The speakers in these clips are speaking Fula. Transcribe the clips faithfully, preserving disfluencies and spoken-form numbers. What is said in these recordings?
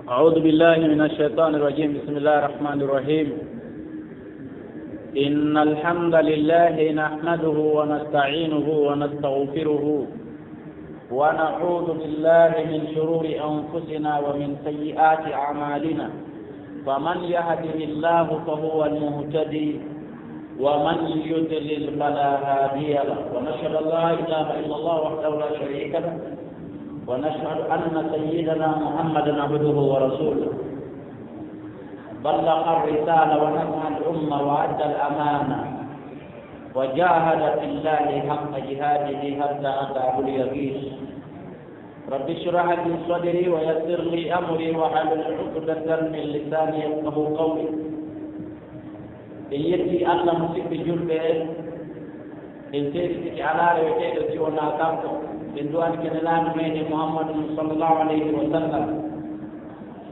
أعوذ بالله من الشيطان الرجيم. بسم الله الرحمن الرحيم. إن الحمد لله نحمده ونستعينه ونستغفره، ونعوذ بالله من شرور أنفسنا ومن سيئات أعمالنا. فمن يهده الله فهو المهتدي، ومن يضلل فلا هادي له. ونشهد أن لا إله إلا الله وحده لا شريك له، ونشهد أن سيدنا محمدا عبده ورسوله. بلغ الرسالة ونصح الأمة وأدى الأمانة وجاهد في الله حق جهاده حتى أتاه اليقين. رب اشرح لي صدري ويسر لي أمري واحلل عقدة من لساني يفقهوا قولي. En yetti Allah, musidɓe julɓe, en seeditike alaa reweteeɗo si wonaa kanko. En du'anike Nelaaɗo meɗen Muhammadun sallallahu alayhi wa sallam.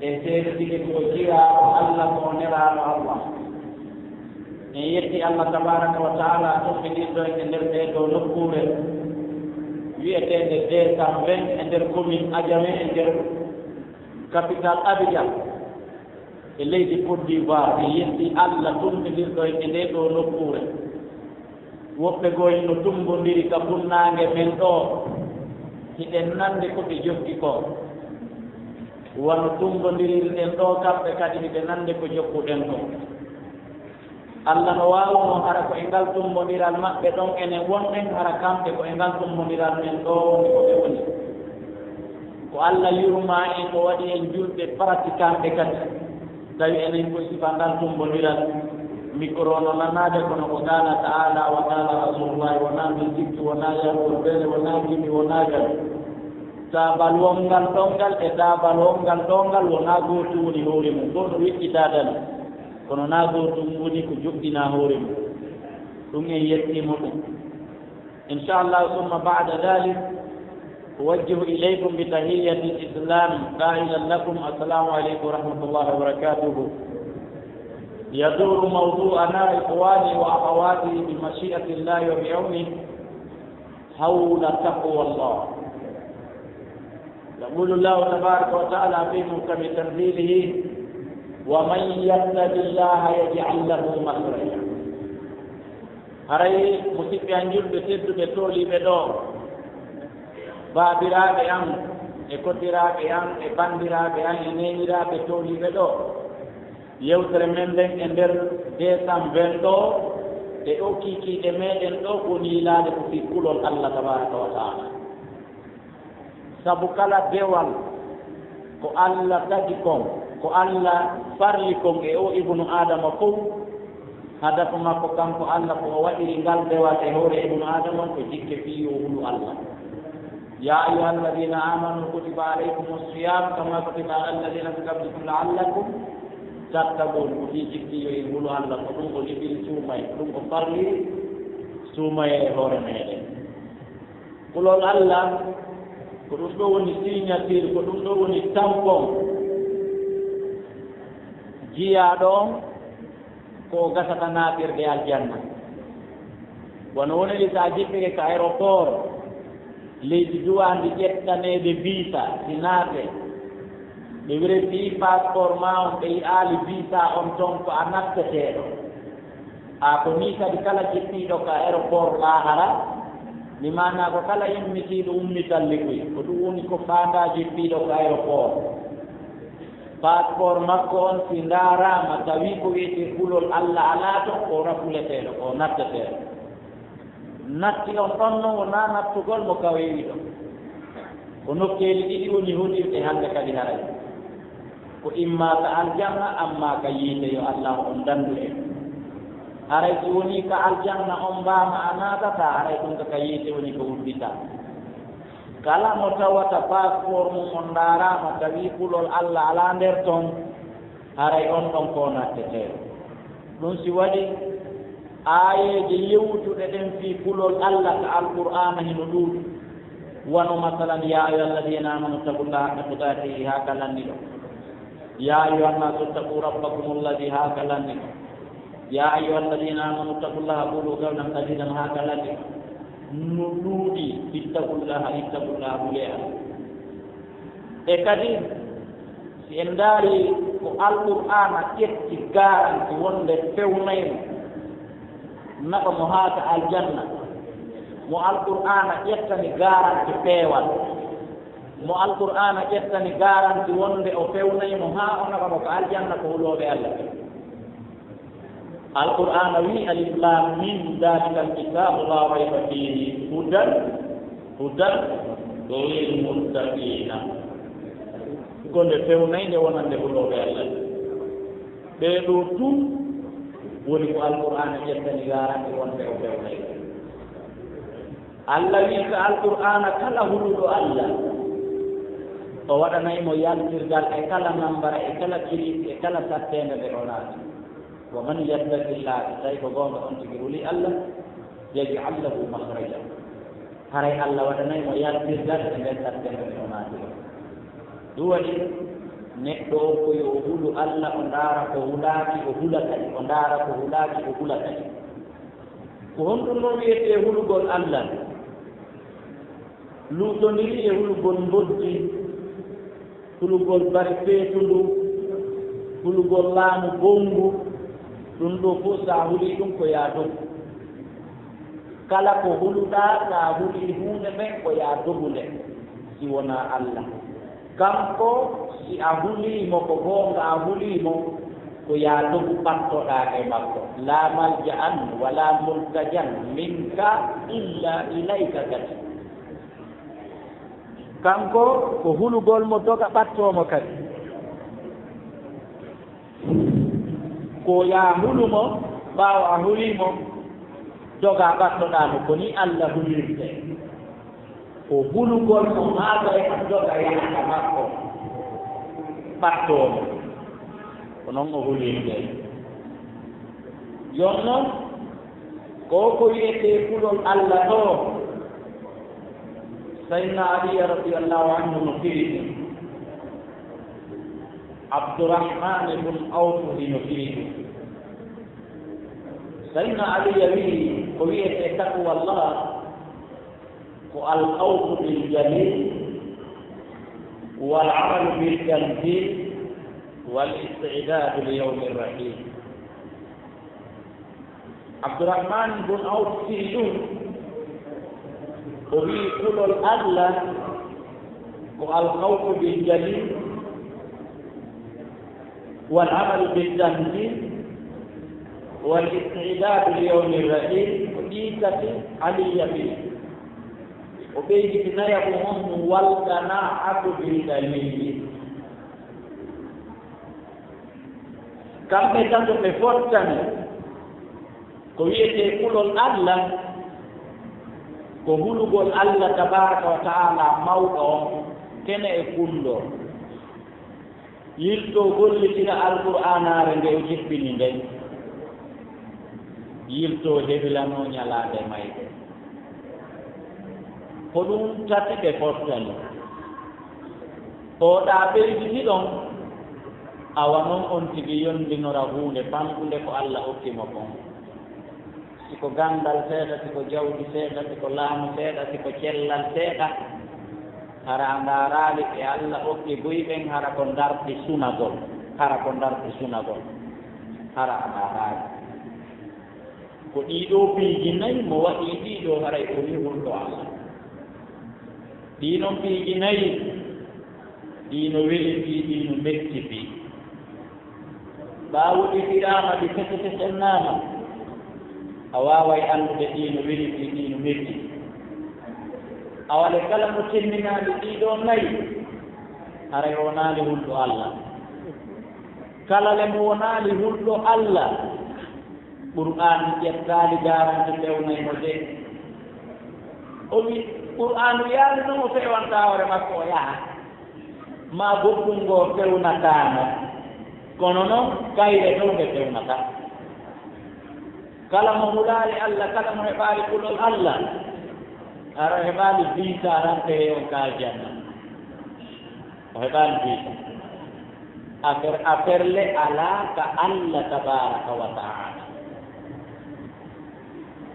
En seeditike ko o jiyaaɗo Allah, ko o nelaaɗo Allah. En yetti Allah tabaraka wa taala, toɓɓiɗinɗo en e nder ndee ɗoo nokkuure wi'eteende deux cent vingt e nder commune Adjamé, e nder capital Abidjan, e leydi Côte d'Ivoire. En yetti Allah tummbindirɗo en e ndee ɗoo nokkuure. Woɓɓe goo hino tummbondiri ka funnaange men ɗoo, hiɗen nande ko ɓe jokki kon, wano tummbondirirɗen ɗoo, kamɓe kadi hiɓe nande ko jokkuɗen kon. Allah no waawunoo hara ko e ngal tummbondiral maɓɓe ɗon enen wonɗen, hara kamɓe ko e ngal tummbondiral men ɗoo woni ko ɓe woni. Ko Allah yurmaa en, o waɗi en julɓe pratiquantɓe kadi. Tawi enen koye sifa ngal tummbondiral. Mikro no nanaade, kono ko qaala taala wa qaala rasulullahi, wonaa musique, wonaa yargol beele, wonaa gimi, wonaa gami. Taabal wonngal ɗon ngal e taabal wonngal ɗoo ngal wonaa gootum woni hoore mum, ko no weƴƴitaa tan. Kono naa gootum woni ko joɗɗinaa hoore mum. Ɗum en yettiima ɗum. إن شاء الله، ثم بعد ذلك أوجه إليكم بتحية الإسلام قائلا لكم: السلام عليكم ورحمة الله وبركاته. يدور موضوعنا، إخواني وأخواتي، بمشيئة الله وبعونه، حول تقوى الله. يقول الله تبارك وتعالى في محكم تنزيله: ومن يتق الله يجعل له مخرجا. Haray, musiɓɓe an julɓe tedduɓe tooliiɓe ɗoo, baabiraaɓe an e koddiraaɓe an e banndiraaɓe an e neyniraaɓe tooliiɓe ɗoo, yewtere men nden e nder deux cent vingt ɗoo, e ɗoo kiikiiɗe meɗen ɗoo, ko yiilaade ko fii kulol Allah tabaraka wa taala. Sabu kala dewal ko Allah tagi kon, ko Allah farli kon e oo ibnu Aadama fow, hadafu makko kanko Allah ko o waɗiri ngal dewal e hoore ibnu Aadama ko jikke fii yo hulu Allah. يا أيها الذين آمنوا كتب عليكم الصيام كما كتب على الذين من قبلكم لعلكم تتقون. Ko fii jikke yo en hulu Allah, ko ɗum o jibini suumay, ko ɗum o farliri suumay e hoore meɗen. Kulol Allah, ko ɗum ɗoo woni signature, ko ɗum ɗoo woni tampon jiyaaɗo on, ko o gasata naatirde aljanna. Wano woniri so a jippike ka aéroport, leydi duwaandi ƴettaneede visa, si naate, ɓe wire fii passeport maa on, ɓe yi'aali visa on ton, ko a natteteeɗo. A ko nii kadi kala jippiiɗo ka aéroport laahara, mi maanaa ko kala immitiiɗo ummitalli koy, ko ɗum woni ko faandaa jippiiɗo ka aéroport. Passeport makko on si ndaaraama tawi ko wi'etee kulol Allah alaa ton, ko rafuleteeɗo, ko natteteeɗo. Natti on ɗon non wonaa nattugol mo kaweewi ɗon. Ko nokkeeli ɗiɗi woni hoɗirɗe hannde kadi haray. Ko imma ka aljanna, amma ka yiite, yo Allah on dandu en. Haray si wonii ka aljanna on mbaama a naatata, haray ɗum ka, ka yiite woni ko udditaa. Kala mo tawata passeport mum on ndaaraama tawi kulol Allah alaa nder ton, haray on ɗon ko nattetee. Ɗum si waɗi, aayeeje yewtuɗe ɗen fii kulol Allah ka Alqur'aana hino ɗuuɗi. Wano masalan, يا أيها الذين آمنوا اتقوا الله حق تقاته haa ka lanni ɗo. يا أيها الناس اتقوا ربكم الذي haa ka lanni ɗo. يا أيها الذين آمنوا اتقوا الله وقولوا قولا سديدا haa ka lanni ɗo. No ɗuuɗi, اتقوا الله، اتقوا الله, hulee Allah. E kadi, En ndaari ko Alqur'aana ƴetti garanti wonde fewnaymo, naɓa mo haa ka aljanna. Mo Alqur'aana ƴettani garanti peewal. Mo Alqur'aana ƴettani garanti wonde o fewnaymo haa o naɓa mo ka aljanna ko hulooɓe Allah. Alqur'aana wi'i, "Alif Laam Miim, daalikal kitaabu laa rayba fiihi, hudan, hudan lil muttaqiina." Ko nde fewnaynde wonande hulooɓe Allah. Ɓee ɗoo tun woni ko Alqur'aana ƴettani garanti wonde o fewnay. Allah wi'i ka Alqur'aana, kala huluɗo Allah, o waɗanay mo yaltirgal e kala nambara, e kala kiliit, e kala satteende nde o naati. "Wa man yattaqillaah", tawi ko goonga on tigi huli Allah, "yaj'al lahu makhraja." Haray Allah waɗanay mo yaltirgal e nder satteende nde o naati ɗon. Ɗum waɗi neɗɗo on ko yo o hulu Allah, o ndaara ko hulaaki, o hula kadi, o ndaara ko hulaaki, o hula kadi. Ko honɗum ɗon wiyetee hulugol Allah? Luutondirii e hulugol mboddi, hulugol bari feetundu, hulugol laamu bonngu, ɗum ɗoo fof so a hulii ɗum ko yaa dogu. Kala ko huluɗaa, so a hulii huunde nden ko yaa dogu nde, si wonaa Allah. Kanko, si a hulii mo, ko goonga a hulii mo, ko yaa dogu ɓattoɗaa e makko. "Laa malja an wa laa multajan minka illa ilayka" kadi. Kanko ko hulugol mo doga ɓattoo mo kadi. Ko yaa hulu mo, ɓaawo a hulii mo, doga ɓattoɗaa mo, ko nii Allah hulirte. Ko hulugol mo haa tawi a doga yaha ka makko, ɓattoo mo. Ko non o hulirte. Yon non, ko ko wiyetee kulol Allah ɗoo, Sayyidina Ali radiyallahu anhu no firi ɗum. Abdurrahman ibn Awf hino firi ɗum. Sayyidina Ali wi'i, ko wiyetee taqwallah, ko al-khawfu bil jalil, wal amalu bil tanzil, wal isti'dadu li yawmir rahil. Abdurrahman bun Awf fii ɗum, o wi'i kulol Allah ko al-khawfu bil jalil, wal amalu bil tanzil, wal isti'dadu li yawmir rahil, ko ɗii tati Aliya fii. O ɓeyditi nayaɓo on ɗum, wal qana'atu bil qalil. Kamɓe tato ɓe fottani ko wiyetee kulol Allah, ko hulugol Allah tabaaraka wa ta'ala mawɗo on, kene e kullo. Yiltoo gollitira Alqur'aanaare nde o jippini nden. Yiltoo hebilanoo ñalaande mayde. Ko ɗum tati ɓe fottani. Oɗa ɓeyditi ɗon, awa non on tigi yondinora huunde fanɗunde ko Allah okki mo kon. Si ko ganndal seeɗa, si ko jawdi seeɗa, si ko laamu seeɗa, si ko cellal seeɗa, hara a ndaaraali ɓe Allah okki buy ɓen, hara ko ndarti sunagol, hara ko ndarti sunagol, hara a ndaaraali. Ko ɗii ɗoo piiji nay mo waɗi ɗii ɗoo, haray o woni hulɗo Allah. Ɗii non piiji nay, ɗii no weli fii, ɗii no metti fii. Ɓaawo ɗi firaama, ɗi fese-fesennaama, a waaway anndude ɗii no weli fii, ɗii no metti. Awa le kala mo timminaali ɗii ɗoo nay, haray o wonaali hulɗo Allah. Kala le mo wonaali hulɗo Allah, Qur'aanu ƴettaali garanti fewnay mo de. O wi, Qur'aanu yaali non o fewantaa hoore makko o yaha. Maa goɗɗum ngoo fewnataa mo. Kono non, kayre ɗoo ɓe fewnata. Kala mo hulaali Allah, kala mo heɓaali kulol Allah, hara o heɓaali biisaarante he on ka aljanna. O heɓaani piiji. Affaire, affaire le alaa ka Allah tabaaraka wa ta'ala.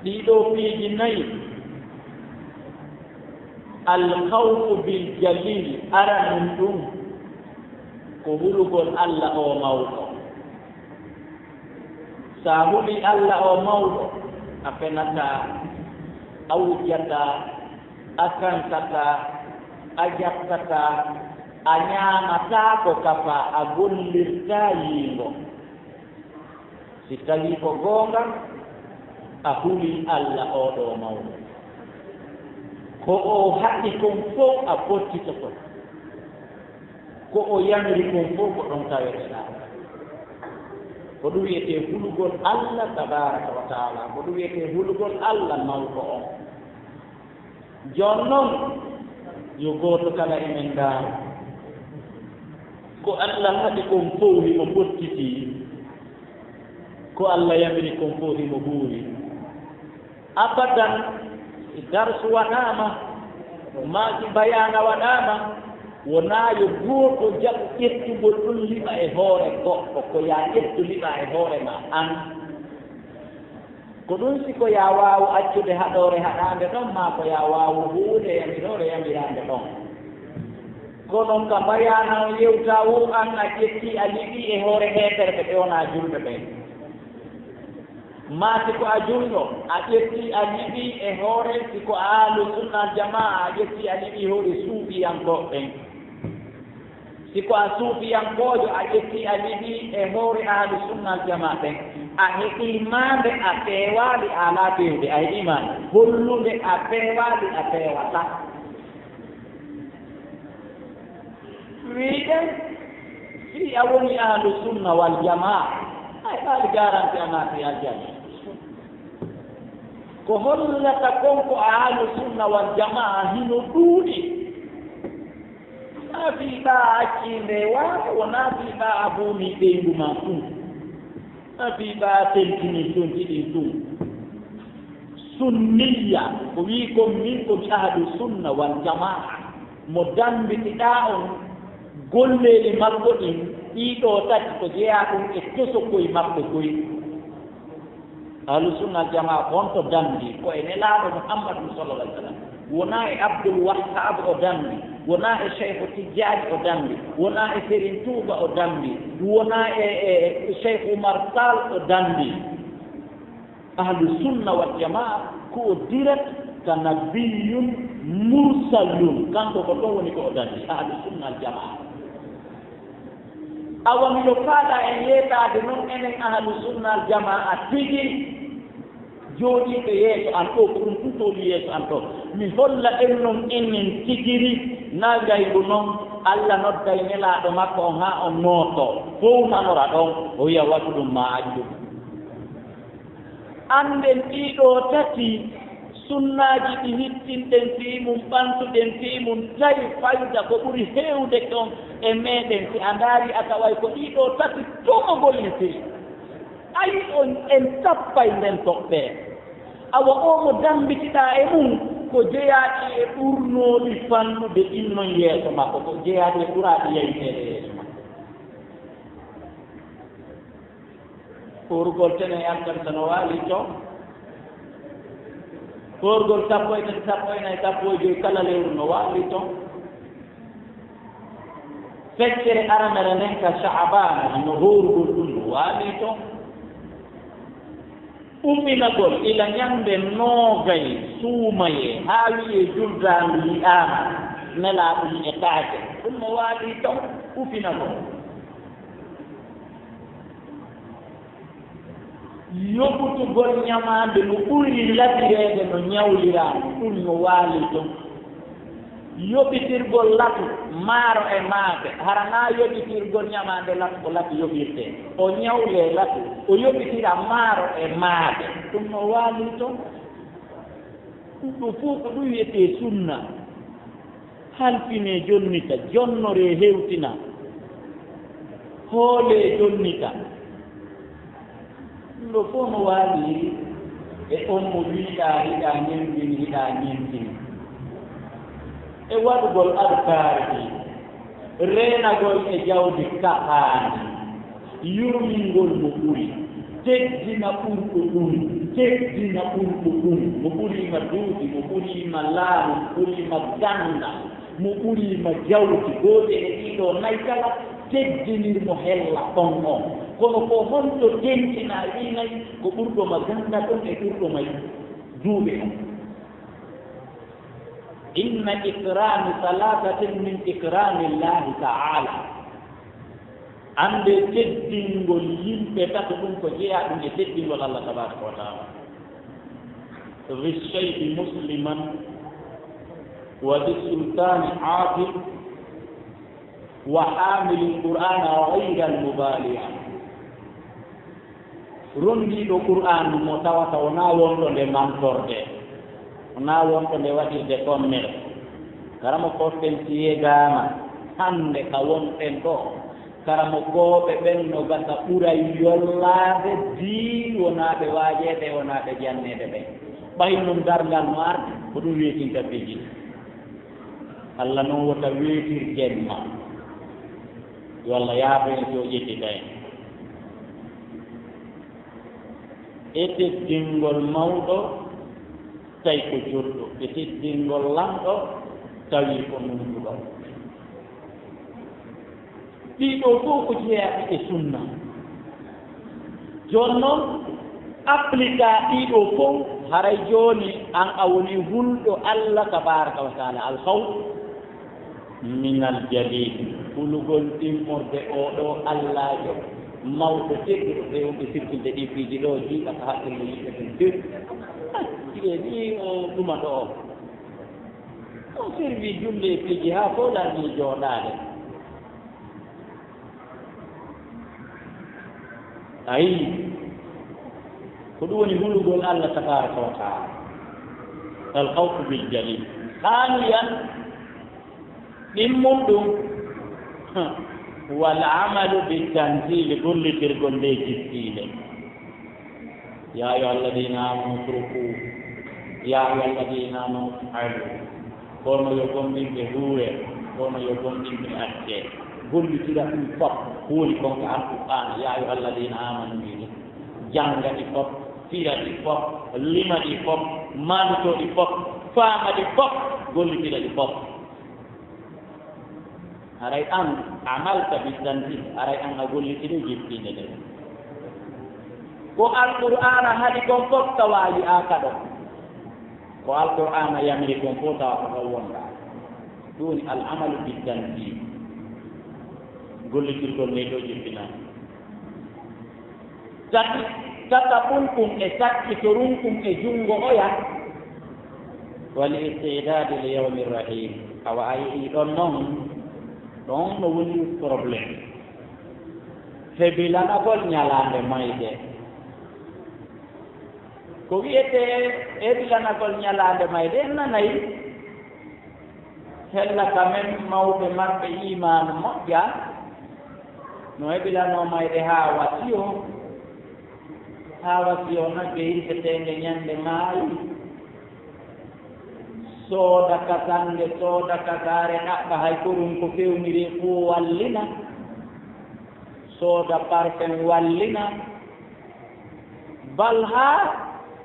Ɗii ɗoo piiji nayi, al khawfu bil jalil, aranun ɗum, Ko hulugol Alla o mawɗo. So a hulii Alla o mawɗo, a fenataa, a wujjataa, a sankataa, a jaɓtataa, a ñaamataa ko kafaa, a gollirtaa yiingo. Si tawii ko goonga, a hulii Alla o ɗo mawɗo. Ko o haɗi kon fow a pottitoto. Ko o yamiri kon fow ko ɗon taweteɗaa. Ko ɗum wiyetee hulugol Alla tabaaraka wa taala. Ko ɗum wiyetee hulugol Alla mawɗo on. Jooni non, yo gooto kala e men ndaaru. Ko Alla haɗi kon fow himo pottitii. Ko Alla yamiri kon fow himo huuwi. Abadan, si darsu waɗaama, maa si bayaana waɗaama, wonaa yo gooto jaɓu ƴettugol ɗum liɓa e hoore goɗɗo, ko yaa ƴettu liɓa e hoore maa an. Ko ɗum si ko yaa waawu accude haɗoore haɗaande ɗon, maa ko yaa waawu huuwude yamiroore yamiraande ɗon. Kono ka bayaana on yewta wo an a ƴetti a liɓi e hoore heeferɓe ɓe wonaa julɓe ɓen. Maa si ko a julɗo, a ƴetti a liɓi e hoore, si ko a ahlu sunna al jamaa, a ƴetti a liɓi hoore suufiyankooɓe ɓen. Si ko a suufiyankoojo, a ƴetti a liɓi e hoore ahlu sunna al jamaa ɓen. A heɓii maande, a feewaali, a alaa feewde, a heɓii maande. Hollunde a feewaali, a feewataa. Wiide, si a woni ahlu sunna wal jamaa, a heɓaali garanti a naati aljanna. Ko hollata kon ko ahlu sunna wal jamaa hino ɗuuɗi. A fii ɓaa accii nde waawa, wonaa fii ɓaa a buunii ɓeyngu maa tun. A fii ɓaa a tentinii tonti ɗin tun. Sunniya, ko wii kon min ko mi ahlu sunna wal jamaa. Mo dammbitiɗaa on golleeli makko ɗin, ɗii ɗoo tati ko jeyaa ɗum e tosokoy makko koy. Ahlu sunna al jamaa, honto danndi? Ko e Nelaaɗo Muhammadu sallallahu alaihi wasallam. Wonaa e Abdul Wahhab o danndi, wonaa e Sheikhu Tijjaani o danndi, wonaa e Serigne Touba o danndi, wonaa e, e Sheikh Umar Sall o danndi. Ahlu sunna wal jamaa ko o direct ka nabiyyun mursalun, kanko ko ɗon woni ko o danndi, ahlu sunna al jamaa. Awa miɗo faalaa en yeetaade non enen ahlu sunna al jamaa tigi, jooɗiiɓe yeeso an ɗoo, ko ɗum ɗum tooli yeeso an ɗoo. Mi holla en non enen tigiri, na ngayru non Alla nodday Nelaaɗo makko on haa on nootoo, fow nanora ɗon, o wi'a waɗu ɗum maa accu ɗum. Annden ɗii ɗoo tati, sunnaaji ɗi hittinɗen fii mum, ɓantuɗen fii mum, tawi fayda ko ɓuri heewde kon e meeɗen, si a ndaarii a taway ko ɗii ɗoo tati tuma gollitiri. Ayi, on, en tappay nden toɓɓere. Awa oo mo dammbitiɗaa e mum, ko jeyaaɗi e ɓurnooɗi fannude ɗin non yeeso makko, ko jeyaaɗi e ɓuraaɗi yayneede yeeso makko. Ɓoorugol tene e alkamisa no waali to. Ɓoorugol sappo e tati, sappo e nayi, sappo e joy kala lewru no waali to. Feccere aranere nden ka Sha'abaana no hoorugol ɗum no waali to. Ufinagol ila ñannde noogay suumayee haa wi'ee juldaandu yi'aama, nelaa ɗum e taake. Ɗum no waali to ufinagol. Yoɓutugol ñamaande no ɓuri laɓireede no ñawliraa, ɗum no waali toon. Yoɓitirgol latu, maaro e maafe, hara naa yoɓitirgol ñamaande latu ko latu yoɓirtee. O ñawlee latu, o yoɓitira maaro e maafe, ɗum no waali toon. Ɗum ɗo fof ko ɗum wiyetee sunna. Halfinee jonnita, jonnoree hewtina, hoolee jonnita. Ɗum ɗo fof no waali e on mo wiiɗaa hiɗaa ñemmbini, hiɗaa ñemmbini. E waɗugol adkaari ɗi, reenagol e jawdi kaɓaandi. Yurmingol mo ɓuri, teddina ɓurɗo ɗum, teddina ɓurɗo ɗum, mo ɓuriima duuɓi, mo ɓuriima laamu, mo ɓuriima ganndal, mo ɓuriima jawdi, gootel e ɗii ɗoo nay kala, teddinir mo hella on on. Kono ko honto tentinaa wiinay ko ɓurɗo ma ganda ɗon e ɓurɗo ma duuɓi on? Inna ikrami salatatin min ikrami Llahi ta'ala. Annde teddingol yimɓe tato ɗum ko jeyaa ɗum e teddingol Allah tabaraka wa taala. Zi shaybi musliman wa zi sultani aqil wa hamilil qur'ana ghayral mubaliya. Rondiiɗo Qur'aanu mo tawata wonaa wonɗo nde mantorde, wonaa wonɗo nde waɗirde commerce. Karamo koften si yegaama hannde ka wonɗen ɗo, karamokooɓe ɓen no gasa ɓuray yollaade dii wonaaɓe waajeede, wonaaɓe janneede ɓen. Ɓay non darngal no arde, ko ɗum weetinta piiji. Allah non wota weetir jemma. Yo Allah yaafo en, si o ƴettita en. E teddingol mawɗo, tawi ko jolɗo. E teddingol lanɗo, tawi ko nunɗuɗo. Ɗiɗo fof ko jeeyaɓe e sunna. Jooni noon, applique ɗiɗo fof, haray jooni an a woni hulɗo Allah tabaraka wa taala. Al khawf minal jalil, hulugol immorde oo ɗoo Allaajo mawɗo tedduɗo, ɓe wonɓe sirkinde ɗii piiji ɗoo, jiiɓa ka hakkille yimɓe ɓen few. Ah, jiɗe ni o ɗuma ɗo o. O servi julde e piiji haa fof darni jooɗaade. Ayi, ko ɗum woni hulugol Allah tabaraka wa taala. Al khawfu bil jalil. Thaniyan, ɗimmum ɗum, wal amalu bit tanzili, gollitirgol nde jippiinde. Ya ayyuha alladina amanu utruku, ya ayyuha alladina amanu if'alu. Kono yo gomɗinɓe huure, kono yo gomɗinɓe acce. Gollitira ɗum fof, huuri kon ka Alqur'aana, ya ayyuha alladina amanu, wiide. Jannga ɗi fof, fira ɗi fof, lima ɗi fof, maandito ɗi fof, faama ɗi fof, gollitira ɗi fof. Haray an amalta bi tanzil, haray an a gollitiri jippiinde nden. Ko Alqur'aana haɗi kon fof tawa yi'aaka ɗon. Ko Alqur'aana yamiri kon fof tawa ko ɗon wonɗaa. Ɗum woni al amalu bi tanzil. Gollitirgol nde ɗo jippinaa. Tati, tataɓunkum e sakkitorunkum e junngo oya, wal isti'dadu li yawmi rahil. Awa a yi'ii ɗon noon, ɗon no woni problème. Hebilanagol ñalaande mayde. Ko wiyetee hebilanagol ñalaande mayde, en nanay. Hella ka men mawɓe maɓɓe iimaanu moƴƴa, no heɓilanoo mayde haa wasiyo, haa wasiyo nagge hirseteende ñande maayi, sooda katannde, sooda kataare, ɗaɓɓa hay ko ɗum ko fewniri fuu wallina, sooda parfum wallina, bal haa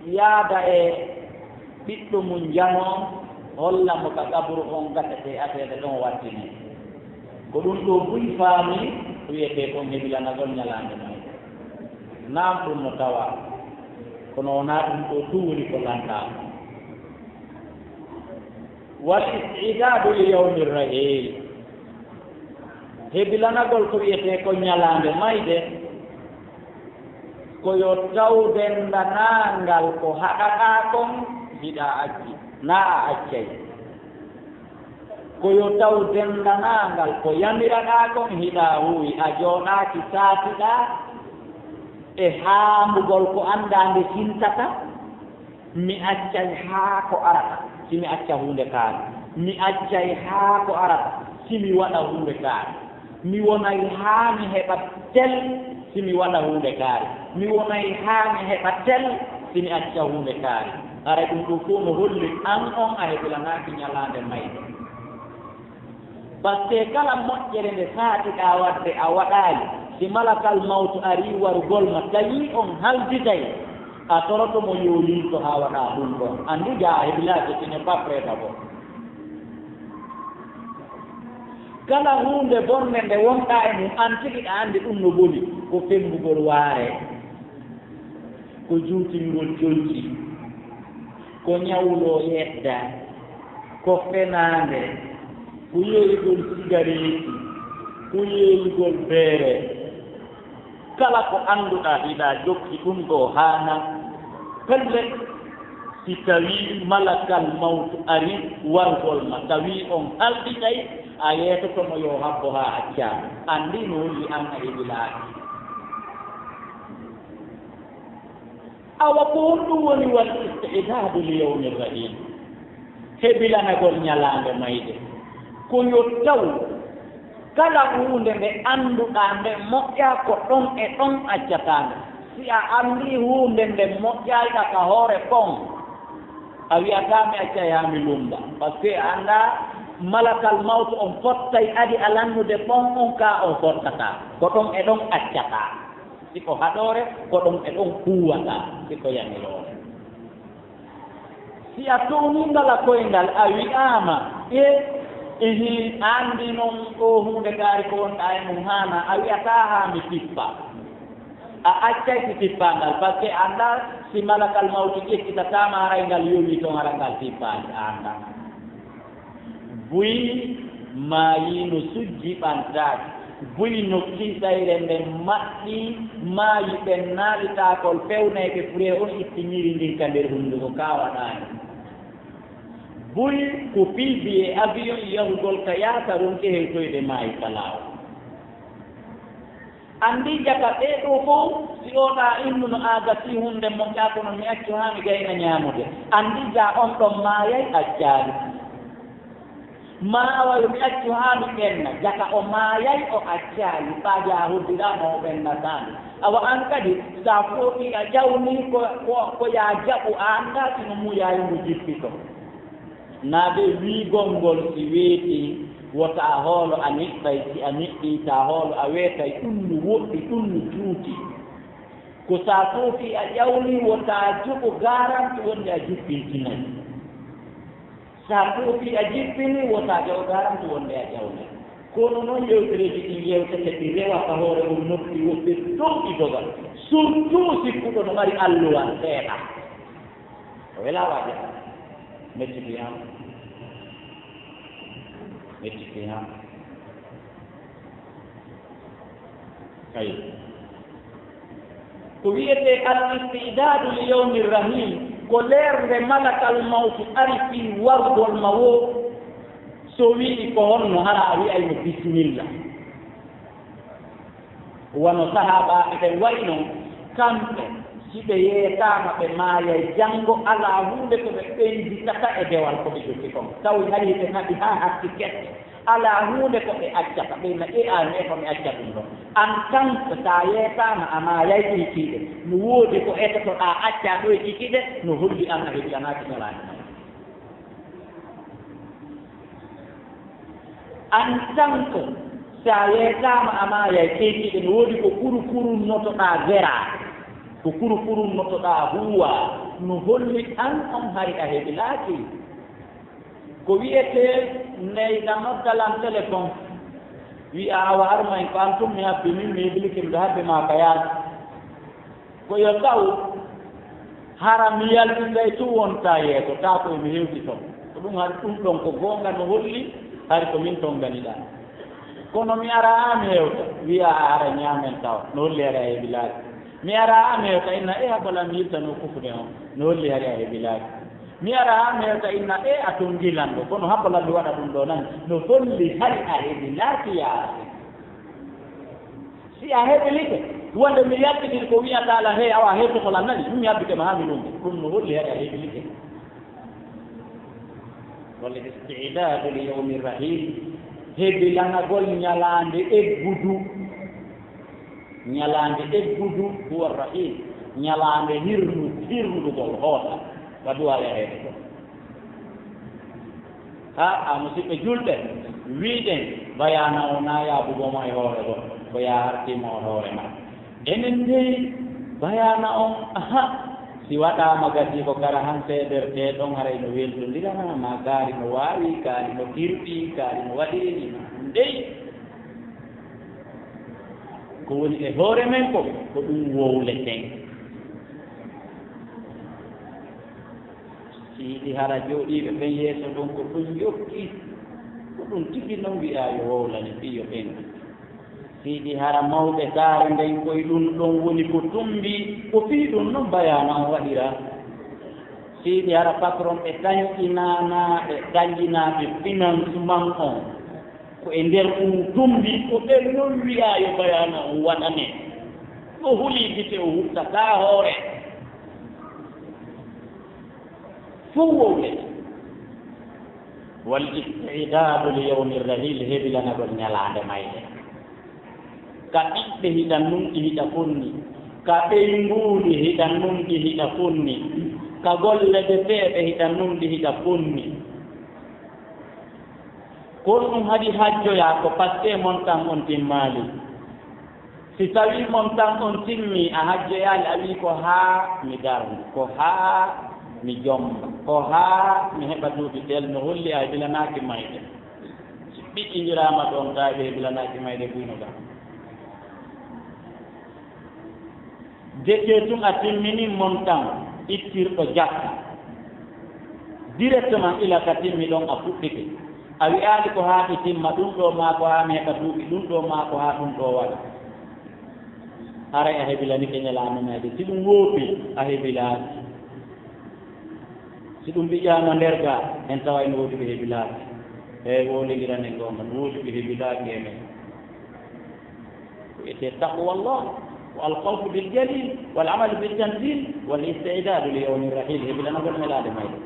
yaada e ɓiɗɗo mum jano, holla mo ka qabru on gasete aseede ɗon wattini. Ko ɗum ɗo buy faami, wiyetee kon hebilanagol ñalaande mayde. Naam, ɗum no tawa, kono wonaa ɗum ɗo tun woni ko lanɗaa. Wal isti'dadu li yawmi rahil. Hebilanagol ko wiyetee ko ñalaande mayde, ko yo taw denndanaangal ko haɗaɗaa kon hiɗa acci, naa a accay. Ko yo taw denndanaangal ko yamiraɗaa kon hiɗa huuwi, a jooɗaaki saatiɗaa e haambugol ko anndaa nde sintata. Mi accay haa ko arata, si mi acca huunde kaari. Mi accay haa ko arata, si mi waɗa huunde kaari. Mi wonay haa mi heɓa tel, si mi waɗa huunde kaari. Mi wonay haa mi heɓa tel, si mi acca huunde kaari. Haray ɗum ɗoo fof no holli an on a hebilanaaki ñalaande mayde. Parce que kala moƴƴere nde saatiɗaa waɗde a waɗaali, si malakal mawtu arii warugol ma, tawi on halditay, a toroto mo yo yilto haa waɗa ɗum ɗon. Anndu jaa a hebilaaki, ce n'est pas prêt d'abord. Kala huunde bonnde nde wonɗaa e mum, aan tigi ɗa anndi ɗum no boni, ko femmbugol waare, ko juutingol conci, ko ñawloo yedda, ko fenaande, ko yeeyugol sigareeti, ko yeeyugol beere. Kala ko annduɗaa hiɗa jokki ɗum ɗo haana, pellet, si tawii malakal mawtu ari wargol ma, tawii on halɗitay, a yeetoto mo yo habbo haa accaa. Anndi no holli an a heɓi laabi. Awa ko honɗum woni wal isti'dadu li yawmi rahil? Hebilanagol ñalaande mayde. Ko yo taw kala huunde nde annduɗaa nde moƴƴaa ko ɗon e ɗon accataa nde. Si a anndii huunde nde moƴƴaayɗa ka hoore kon, a wi'ataa mi accay haa mi lummba. Parce que a anndaa malakal mawtu on fottay adi a lannude kon on kaa on fottataa. Ko ɗon e ɗon accataa. Si ko haɗoore, ko ɗon e ɗon huwata, si ko yamiroore. Si a townii ngal a koyngal, a wi'aama, e, ihi, anndi non ɗo huunde kaari ko wonɗaa e mum haana, a wi'ataa haa mi tippa. A accay si tippaa ngal, parce que anndaa si malakal mawti ƴettitataa ma haray ngal yowii ton hara ngal tippaali, a anndaa. Buy maayi no sujji ɓantaaki. Buy no kiisayre nden maɓɓi, maayi ɓen naali taakol fewnayɓe furee on itti ñiiri ndin ka nder hunnduko kaa waɗaani. Buy ko piibi e avion yahugol ka yaasa ronki hewtoyde maayi ka laawol. Anndi jaka ɓee ɗoo fow, si oɗaa innu no aagasi huunde moƴƴaa kono mi accu haa mi gayna ñaamude. Anndi jaa on ɗon maayay accaali. Maa awa yo mi accu haa mi ɓenna, jaka o maayay o accaali, ɓaa jaa hoddiraa mo o ɓennataano. Awa an kadi, si a fooɗii a ƴawnii ko, ko, ko yaa jaɓu a anndaa si no muyaay ngu jippito. Naa ɓe wiigol ngol si weetii, wota a hoolo a niɓɓay, si a niɓɓii ta hoolo a weetay, ɗum no woɗɗi, ɗum no juuti. Ko si a foofii a ƴawnii, wota a jogo garanti wonde a jippintinay. Si a foofii a jippinii, wota a jogo garanti wonde a ƴawnay. Kono noon yewtereeji ɗin yewtete ɗi rewa ka hoore mum noppi woɓɓe dow ɗi doga. Surtout si kuɗo no mari alluwal seeɗa. O welaa waɗde. Metti ko yaama. Metti ko yaama. Kay. Ko wiyetee al istidadu li yawmi rahil, ko leer nde malakal mawtu ari fii wargol ma woo, so wi'i ko honno hara a wi'ay mo bismillah. Wano sahaabaaɓe ɓen wa'i non, kamɓe, si ɓe yeetaama ɓe maayay janngo, alaa huunde ko ɓe ɓeyditata e dewal ko ɓe jokki kon. Tawi hari ɓe naɓi haa hatti kette, alaa huunde ko ɓe accata, ɓe na e an e ko mi acca ɗum ɗon. En tant que si a yeetaama a maayay ɗum kiiɗe, no woodi ko etotoɗaa accaa ɗo e kikiɗe, no holli an a heɓi anaaki ñalaande. En tant que, si a yeetaama a maayay, keykiiɗe no woodi ko kuru kurunnotoɗaa weraa, ko kuru kurunnotoɗaa huuwaa, no holli an on hari a heɓilaaki. Ko wiyetee neyɗa nodda lan téléphone, wi'a awa armay ko an tun mi habbi min, mi hebilike miɗo habbi maa ka yaasi. Ko yo taw hara mi yaltinday tun wonta yeeso, taa ko mi hewti ton. Ko ɗum hari ɗum ɗon ko goonga no holli hari ko min tonganiɗaa. Kono mi ara haa mi hewta, wi'a a ara ñaamen tawa, no holli hari a heɓi laabi. Mi ara haa mi hewta, inna e haɓola mi yilta no kufude on, no holli hari a heɓi laabi. Mi ara haa mi hewta, inna e a tongi lanɗo, kono haɓola mi waɗa ɗum ɗo nan, no holli hari a heɓi laabi yaasi. Si a hebilike, wonde mi yaltidiri ko wi'ataa lan, hey, awa, hewtoto lan nani, ɗum mi habbike ma haa mi lumbo. Ɗum no holli hari a hebilike. Wal isti'dadu li yawmi rahil, hebilanagol ñalaande eggudu. Ñalaande eggudu, huwa rahil. Ñalaande hirnu-, hirnugol hoota. Ka duwa yaheede ko. Ha, a musidɓe julɓe, wiɗen bayaana o na yaabugo mo e hoore goɗɗo, ko yaa artii mo on hoore ma. Enen dey bayaana on, aha, Si waɗaama gasi ko kara han seedertee ɗon, haray no weltondirana, ma kaari no waawi, kaari no kirɓi, kaari no waɗiri ni, ma ɗum dey. Ko woni e hoore men ko, ko ɗum wowleten. Siidi hara jooɗiiɓe ɓen yeeso ɗon ko ɗum yokki, ko ɗum tigi non wi'aa yo wowlane fii yo ɓen. Siidi hara mawɓe saare nden koye ɗum ɗon woni ko tumbi, ko fii ɗum non bayaana on waɗira. Siidi hara patron ɓe tañƴinaana, ɓe ɗañƴinaa ɓe finance man on. Ko e nder ɗum tumbi, ko ɓen non wi'aa yo bayaana on waɗane. O hulii gite o huttataa hoore. Fow wowle. Wal isti'dadu li yawmi rahil, hebilanagol ñalaande mayde. Ka ɓiɓɓe hiɗa nunɗi hiɗa fonni. Ka ɓeynguuli hiɗa nunɗi hiɗa fonni. Ka golle defeeɓe hiɗa nunɗi hiɗa fonni. Ko ɗum haɗi hajjoyaa ko passe montan on timmaali. Si tawii montan on timmii, a hajjoyaali, a wii ko haa mi darni, ko haa mi jomba, ko haa mi heɓa duuɓi tel, no holli a hebilanaaki mayde. Si ɓiɗɗindiraama ɗon, tawi ɓe hebilanaaki mayde buyno ga. Deke tun a timmini montan ittirɗo jakka. Directement ila ka timmi ɗon a fuɗɗike. A wi'aali ko haa mi timma ɗum ɗoo maa ko haa mi heɓa duuɓi ɗum ɗoo maa ko haa ɗum ɗoo waɗa. Haray a hebilanike ñalaande mayde. Si ɗum woopi, a hebilaaki. Si ɗum ɓiƴaama nder ga, en taway no woodi ɓe hebilaaki. Eey, wowlindiranen goonga, no woodi ɓe hebilaaki e men. Ko wiyetee taqwallah, ko alkhawfu bil jalil, wal amalu bit tanzil, wal isti'dadu li yawmi rahil, hebilanagol ñalaande mayde.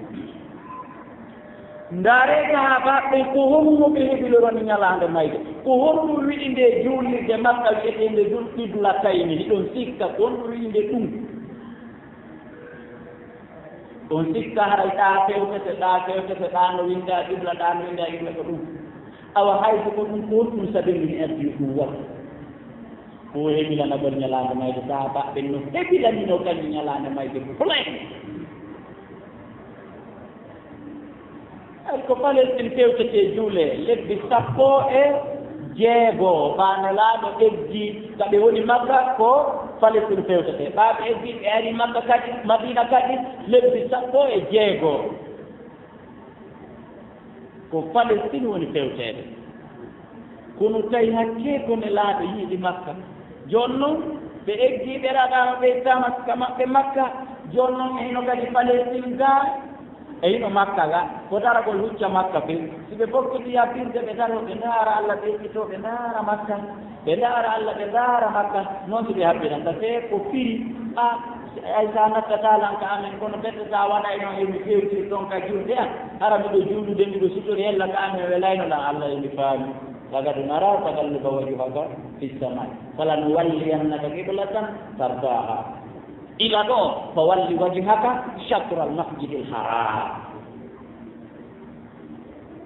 Ndaaree sahaabaaɓe ɓen, ko honno ɓe hebilorani ñalaande mayde? Ko honɗum wi'i nde juulirde Makka wi'eteende Dul Qiblatayni? Hiɗon sikka ko honɗum wi'i nde ɗum? On sikka haray ɗaa fewtete, ɗaa fewtete, ɗaa no winndaa qibla, ɗaa no winndaa qibla ko ɗum. Awa hay so ko ɗum, ko honɗum sabi min addi ɗum waɗi? Ko hebilanagol ñalaande mayde, sahaabaaɓe ɓen no hebilanino kañum ñalaande mayde ko plein. Ay, ko Palestine fewtetee juulee, lebbi sappo e jeego, ɓaa Nelaaɗo eggi, ka ɓe woni Makka, ko Palestine fewtetee. Ɓaa ɓe eggi, ɓe ari Makka kadi, Madiina kadi, lebbi sappo e jeego. Ko Palestine woni fewteede. Kono tawi hakkee ko Nelaaɗo yiɗi Makka. Jooni non, ɓe eggi, ɓe raɗaama, ɓe ittaama ka maɓɓe Makka. Jooni non, e hino kadi Palestine gaa, e hino Makka gaa. Ko daragol hucca Makka few. Si ɓe fokkiti yaɓɓirde, ɓe daroo, ɓe ndaara Alla, ɓe ekkitoo, ɓe ndaara Makka. Ɓe ndaara Alla, ɓe ndaara Makka. Noon si ɓe haɓɓiranta, tee ko firi, a, ay, sa nattataa lan ka amen, kono ɓe sa waɗayno e mi fewtir ɗon ka julde an. Hara miɗo juulude, miɗo sutori hella ka amen welayno lan. Alla e mi faami. Laqad nara taqalluba wajhika fis samaa, falanuwalliyannaka qiblatan tardaha. Ila ɗo, fa walli wajhaka shatral masjidil haram.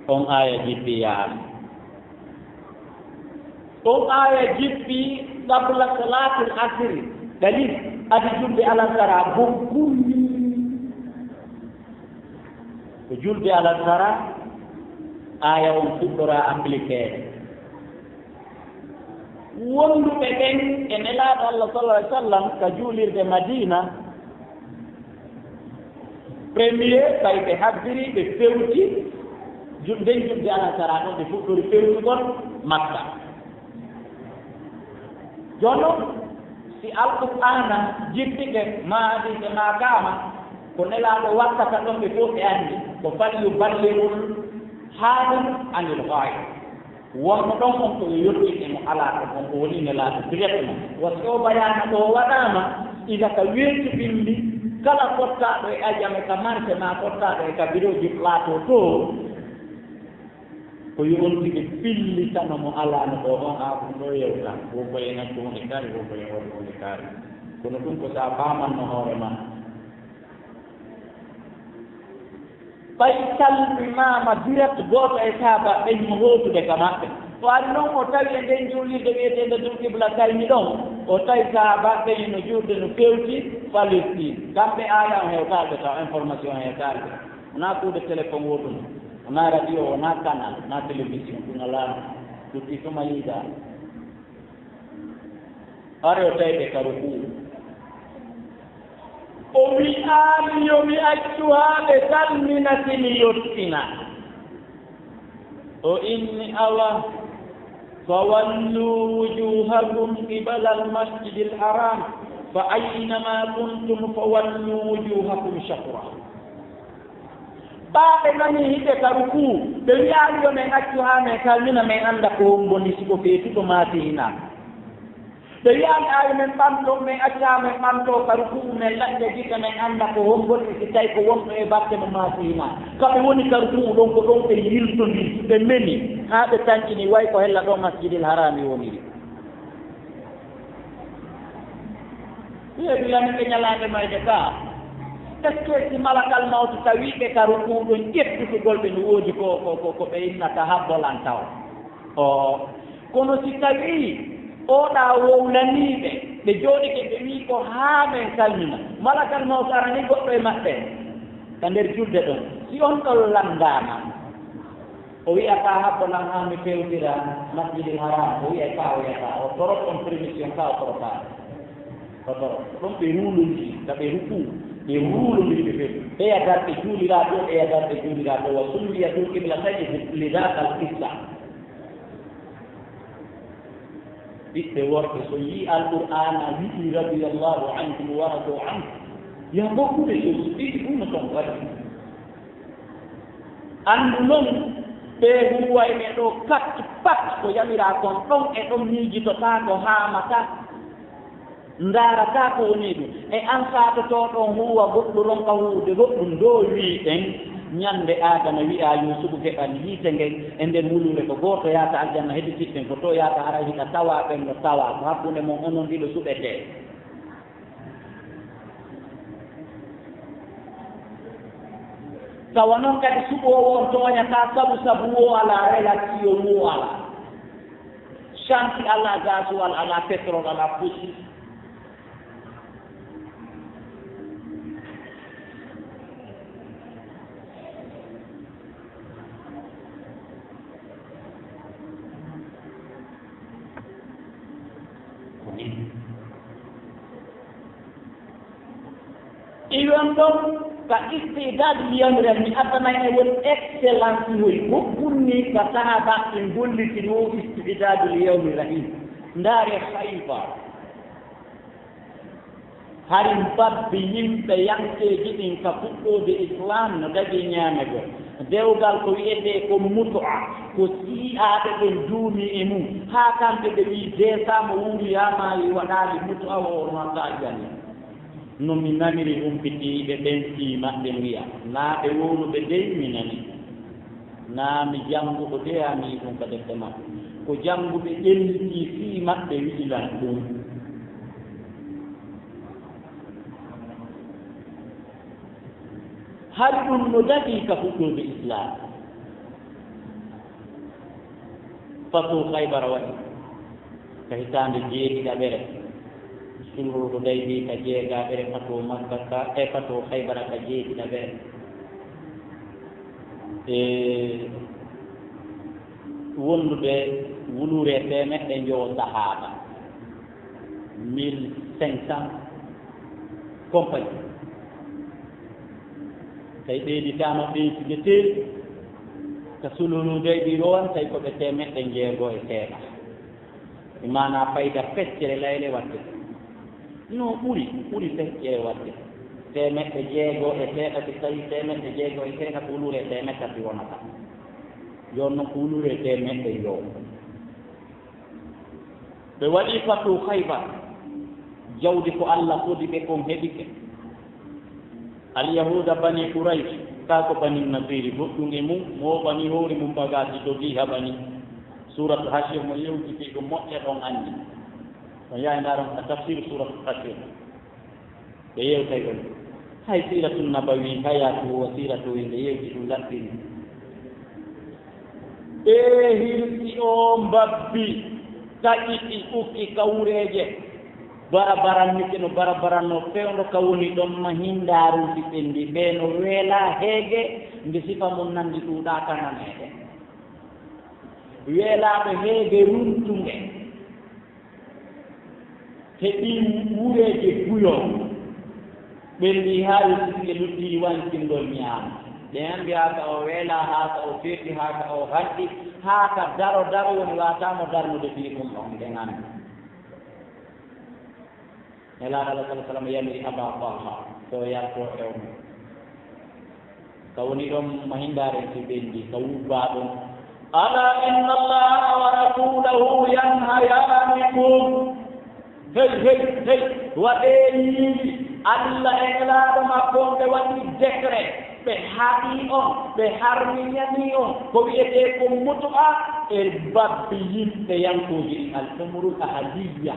On aya jippi yaami. On aya jippi qabla salatil asri. Dalil, adi julde alasara, bokkumi. Ko julde alasara, aya on fuɗɗora appliqueede. Wonduɓe ɓen e Nelaaɗo Allah sallallahu alaihi wasallam ka juulirde Madina, premier, tawi ɓe habbiri, ɓe fewti, ju-, nden julde alasara ɗon ɓe fuɗɗori fewtugol Makka. Jooni non, si Alqur'aana jippike, maa hadiise, maa kaama, ko Nelaaɗo wattata ɗon, ɓe fof ɓe anndi, ko fal yuballighul haadi anil ghaaya. Wonno ɗon on ko yo yottin e mo alaa ɗon, on ko woni Nelaaɗo directement. Wa so o bayaana ɗo waɗaama, ila ka weetu bimbi, kala fottaaɗo e ajame ka marché, maa fottaaɗo e ka birooji plateau to, ko yo on tigi pillitano mo alaa no ɗo on, haa ɗum ɗo yewta. Wo ko en accu hunde kaari, wo ko en waɗu hunde kaari. Kono ɗum ko sa faamanno hoore ma. Ɓay salminaama direct gooto e saaba ɓen mo hootude ka maɓɓe. O ari non o tawi e nden juulirde wi'eteende Dul Qibla Tayni ɗon. O tawi sahaabaaɓe ɓen no juulde no feewti Palestine. Kamɓe aaya on hewtaali ɓe taw, information hewtaali ɓe. Wonaa kuuɗe téléphone woodunoo, wonaa radio, wonaa canal, wonaa télévision, ɗum alaa. Ɗum ɗi tuma yiida. Hari o tawi ɓe ka rukuu. O wi'aali yo mi accu haa ɓe salmina si mi yottina. O inni, awa, fawallu wujuhakum qibala almasjidi alharam, fa aynama kuntum fawallu wujuhakum shatra. Ɓaaɓe nani hiɓe ka rukuu, ɓe wi'aali yo men accu haa men salmina, men annda ko hombo ni, si ko feetuɗo maa si hinaa. Ɓe wi'aali aayo men ɓanto, men accaa men ɓanto ka rukuu, men laƴƴa gite, men annda ko hombo ni, si tawi ko wonɗo e batte mo maa si hinaa. Ka ɓe woni ka rukuu ɗon, ko ɗon ɓe yiltondiri, ɓe meni, haa ɓe tankini, way ko hella ɗo Masjidil Harami woniri. Ɓe bilani ɓe ñalaande mayde ka. Est-ce que si malakal mawti tawi ɓe ka rukuu ɗon, ƴettutugol ɓe no woodi ko, ko, ko, ko ɓe innata habbolan taw? O, kono si tawi oɗa wowlanii ɓe, ɓe jooɗike, ɓe wi'i ko haa men salmina. Malakal mawti arani goɗɗo e maɓɓe ka nder julde ɗon. Si on ɗon lanndaama, o wi'ataa habbo lan haa mi fewtira Masjidil Haram. O wi'ay ka o wi'ataa. O torop on permission ka o torotaa. O torop. Ɗon ɓe ruulondiri, ka ɓe rukuu, ɓe ruulondiri ɓe few. Ɓeya darɗe juuliraa ɗo, ɓeya darɗe juuliraa ɗo. Wa summiya dul qiblatayni li dhaka al qissa. Ɓiɓɓe worɓe, so yi'i Alqur'aana wi'i radiyallahu anhum wa radu anhu, ya bokkude so ɗiɗi ɗum no ton waɗi. Anndu non, ɓe huuwayɓe ɗo kat pat ko yamiraa kon ɗon e ɗon miijitotaako haamata. Ndaarataa ko woni ɗum. E an saatotooɗo on huuwa goɗɗum, ronka huuwude goɗɗum, ndoo wi'i en, ñande Aadama wi'aa Yuusufu geɓan yiite ngen e nder wuluure, ko gooto yaata aljanna, heditiiɓe ɓen ko to yaata, haray hiɗa tawaa ɓen no tawaa, ko hakkunde mon onon ɗiɗo suɓetee. Tawa non kadi suɓoowo on tooñataa sabu, sabu woo alaa, relation woo alaa. Chantier alaa, gasoil alaa, pétrole alaa, fossile. Iwon ɗon ka istidad liyawmi rahim, mi addanay en woni excellence hoy goɗɗum ni ka sahaba en gollitiri o istidad liyawmi rahim. Ndaare Khaybar. Hari mbabbi yimɓe yankeeji ɗin ka fuɗɗoode Islam no dagi ñaamego. Dewgal ko wi'etee ko mutu'a, ko sii'aaɓe ɓen duumi e mum, haa kamɓe ɓe wi'i, deesaa mo wuuri yaa maayi waɗaali mutu'a, o on waɗta aljanna. No mi naniri humpitiiɓe ɓen fii maɓɓe wi'a, naa ɓe wowluɓe dey mi nani. Naa mi jannguɗo de, a mi ɗum ka defte maɓɓe. Ko jannguɓe ƴelliti fii maɓɓe wi'i lan ɗum. Hari ɗum no dagii ka fuɗɗoode Islaam. Fatu Haybara waɗi ka hitaande jeeɗiɗaɓere. Sulhu Hudaybi ka jeegaɓere, fatu Makka ka, e fatu Haybara ka jeeɗiɗaɓere. E wondude wuluure teemeɗɗe njowo sahaaba, mille cinq cents compagnie. Tawi ɓeyditaama ɓeydude teeri ka sulhu Hudaybi ɗo, tawi ko ɓe teemeɗɗe njeego e seeɗa. E maanaa fayda feccere layle waɗde. No ɓuri, ɓuri feccere waɗde. Teemeɗɗe jeego e seeɗa, si tawi teemeɗɗe jeego e seeɗa, ko wuluure teemeɗɗe tati wonata. Jooni noon ko wuluure teemeɗɗe njowo. Ɓe waɗi fatu Khaybar. Jawdi ko Allah fodi ɓe kon heɓike. Alyahuuda Bani Quraysh, kaa ko Bani Nadiiri, goɗɗum e mum, mo o ɓami hoore mum bagaaji dogii haɓani. Suuratu Hashir mo yewtiti ɗum moƴƴa ɗon anndi. On yahay ndaaron ka tafsir suuratu Hashir. Ɓe yewtay ɗon. Hay Siiratu Nabawi, Hayaatu wa Siiratu, nde yewti ɗum laɓɓini. Ɓe hirsi o mbabbi, taƴi ɗi ukki kawreeje. Barabaran nikke no barabaran no fewndo ka woni ɗon ma hindaaruuji ɓenndi ɓe no weelaa heege nde sifa mum nanndi ɗuuɗaaka naneede. Weelaaɓe heege runtunge heɓi wureeje buyo ɓenndi haa yo sikke lutti wankingol ñaama. Ɓe anndi haa ka o weelaa, haa ka o feeti, haa ka o hanɗi, haa ka daro daro woni waataamo darnude fii ɗum ɗon ɓe anndi. Nelaaɗo Allah sala sallam yamiri Aba Talha to yalto e on. Ka woni ɗon mahindaare si ɓenndi ka wubbaa ɗum. Ala inna Allah wa rasulahu yanhayanikum. Hey, hey, hey, waɗee yiiɗi. Allah e Nelaaɗo makko on ɓe waɗi décret, ɓe haɗii on, ɓe harminanii on ko wi'etee ko mutu'a e babbi yimɓe yankooji ɗin, al umrul ahaliya.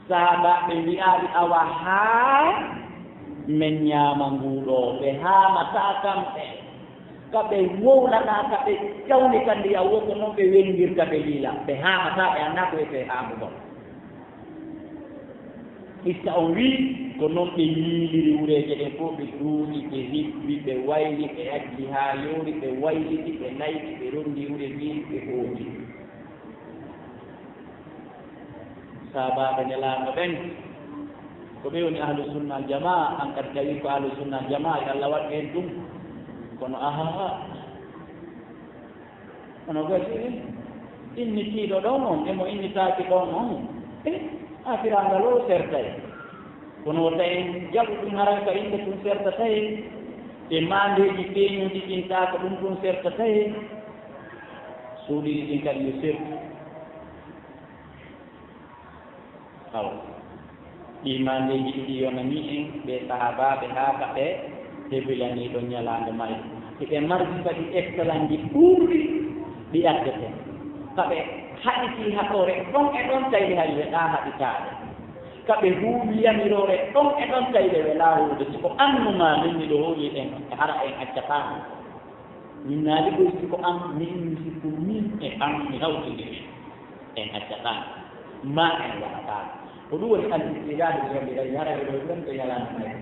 Sahaabaaɓe wi'aali awa haa men ñaama nguu ɗoo, ɓe haamataa kamɓe. Ka ɓe wowlanaa, ka ɓe ƴawni ka ndiya wo ko non ɓe wengirta ɓe liila. Ɓe haamataa, ɓe anndaa ko wiyetee haamugol. Issa on wii ko non ɓe yiiliri wureeje ɗen fof, ɓe duuɗi, ɓe hibbi, ɓe wayli, ɓe acci haa yoori, ɓe wayliti, ɓe nayti, ɓe ronndi wure ndin, ɓe hooti. Saabaaɓe Nelaaɗo ɓen, ko ɓe woni ahlu sunna al jamaa, an kadi tawi ko ahlu sunna al jamaa, yo Allah waɗ heen ɗum. Kono ahaa, kono gasi, innitiiɗo ɗon on, e mo innitaaki ɗon on, e afiraangal o sertay. Kono wota en jaɓu ɗum haray ka innde tun sertatay, e maandeeji peeñuɗi ɗin taa ko ɗum tun sertatay. Suuɗiiɗi ɗin kadi yo sertu. Awa. Ɗii maandeeji ɗiɗi yonanii en ɓe sahaabaaɓe haa ka ɓe hebilanii ɗon ñalaande may. Hiɓe mardi kadi ekkalanji ɓurɗi ɗi addete. Ka ɓe haɗitii haɗoore ɗon e ɗon tawi hay ɓe ɗaa haɗitaade. Ka ɓe huuwi yamiroore ɗon e ɗon tawi ɓe welaa huude. Si ko annu maa min miɗo hooli en, hara en accataa mo. Min naali ɗo si ko an, min mi sikku min e an mi hawtindiri. En accataa ma en waɗataa. Ko ɗum woni al-istidadu bi rabbi gadi hara ɓe ɗo ɗon ɓe yalano may.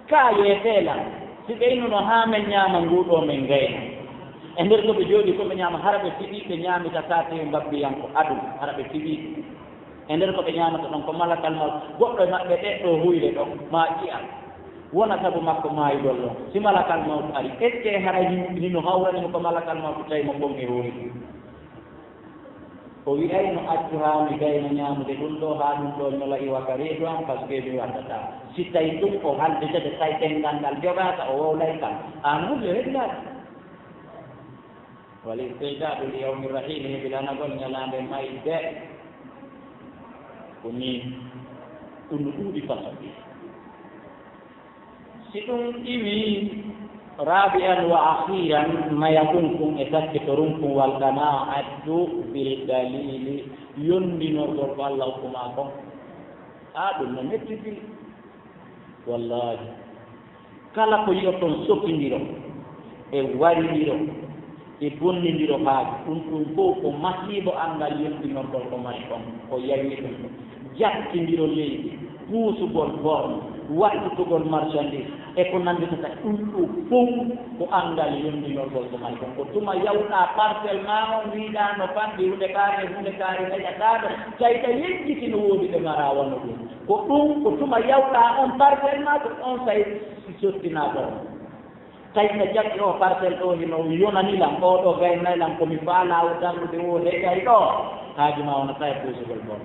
Ka yeetee lan, si ɓeynuno haa men ñaama nguu ɗoo men ngayna. E nder ko ɓe jooɗii ko ɓe ñaama hara ɓe fiɗii ɓe ñaamitataa tewi mbabbiyanko adu hara ɓe fiɗii. E nder ko ɓe ñaamata ɗon ko malakal mawt, goɗɗo e maɓɓe ɗeɗɗo huyre ɗo, maa ƴi'a. Wona sabu makko maayugol ɗon. Si malakal mawt ari, est-ce que hara hin-, hino hawrani mo ko malakal mawt tawi mo ɓonge hoyri? O wi'ayno accu haa mi gayna ñaamude ɗum ɗoo, haa ɗum ɗoo ñola iwa ka reedu am, parce que mi waɗataa. Si tawi ɗum o halditete, tawi ɗenngal ngal jogaaka, o wowlay kam. Aan woni yo heblaaɗo. Wal isti'dadu li yawmi rahili, hebilanagol ñalaande mayde. Ko nii ɗum no ɗuuɗi façon. Si ɗum iwi, rabi'an wa akhiran, nayatun kun e sakkitorum kun, wal qana'atu bil qalili, yondinorgol ko Allah hokku maa kon. Haa ɗum no metti bil. Wallahi. Kala ko yi'oton sokindiro, e warindiro, e bonnindiro haaju, ɗum ɗum fof ko masiibo anngal yontinorgol ko mari kon, ko yawi ɗum. Jattindiro leydi, puusugol borno, wattutugol marchandise, e ko nannditata ɗum ɗum fof ko anngal yontinorgol ko mari kon. Ko tuma yawɗaa parcelle maa on, wiiɗaa no fanɗi, hunde kaari, hunde kaari, heƴataa ɗo, tawi ka yejjiti no woodi ɓe maraa wano ɗum. Ko ɗum, ko tuma yawɗaa on parcelle maa, ko on tawi si sottinaa ɗon. Tawi ka jaɓi o parcelle ɗo hino yonani lan, o ɗo gaynay lan, ko mi faalaa o darnude o heƴay ɗo, haaju maa wona tawi puusugol bon.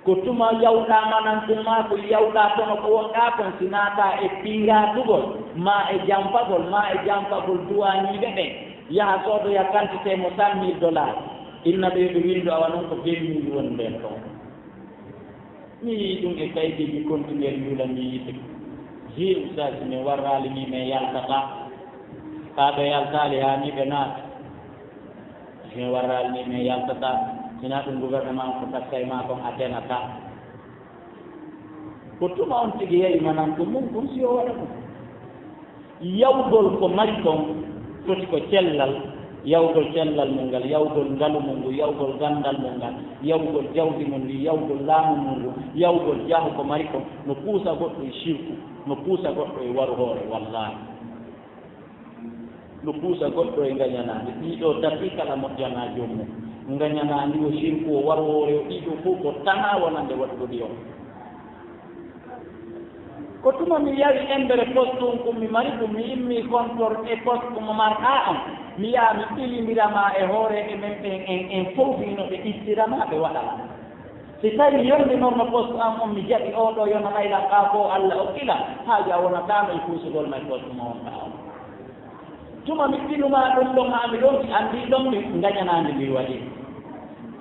Ko tuma yawɗaa manan tuma, ko yawɗaa kono ko wonɗaa kon, si naataa e piiraatugol, maa e jampagol, maa e jampagol duwaañiiɓe ɓen, yaha soodoya quantité mo cent mille dollars. Inna ɓe ɓe windo awa non ko vingt mille woni nden ton. Mi yii ɗum e kaydeeji kontineri njula mi yiite. Jii ustaasi mi warraali ni mi yaltata. Kaa ɓe yaltaali haa ni ɓe naata. Mi warraali ni mi yaltata. Sinaa ɗum gouvernement ko taskay maa kon a tenata. Ko tuma on tigi yayi manan ko mum kon si o waɗa ɗum. Yawgol ko mari kon foti ko cellal. Yawgol cellal mum ngal, yawgol ngalu mum ngu, yawgol ganndal mum ngal, yawgol jawdi mum ndi, yawgol laamu mum ngu, yawgol jaahu ko mari kon, no puusa goɗɗo e sirku, no puusa goɗɗo e waru hoore, wallaahi. No puusa goɗɗo e ngañanaandi. Ɗiɗo tati kala moƴƴanaa joom mum. Ngañanaandi o, sirku o, waru hoore o, ɗiɗo fof ko tanaa wonande waɗuɗo ɗi on. Ko tuma mi yawi embere poste ɗum, ɗum mi mari ɗum, mi immii kontor e poste mo marɗaa on, mi yaha mi ɓilindira ma e hooreeɓe men ɓen, en, en fowtino ɓe ittira ma ɓe waɗa ma. Si tawi yonde norma poste an on, mi jaɓi oo ɗoo yonanay lan kaa ko Alla okki lan, haaju a wonataano e kuusugol ma e poste mo wonɗaa on. Tuma mi ɓilumaa ɗum ɗon, haa mi ɗonki, anndii ɗon mi ngañanaandi ndi waɗi.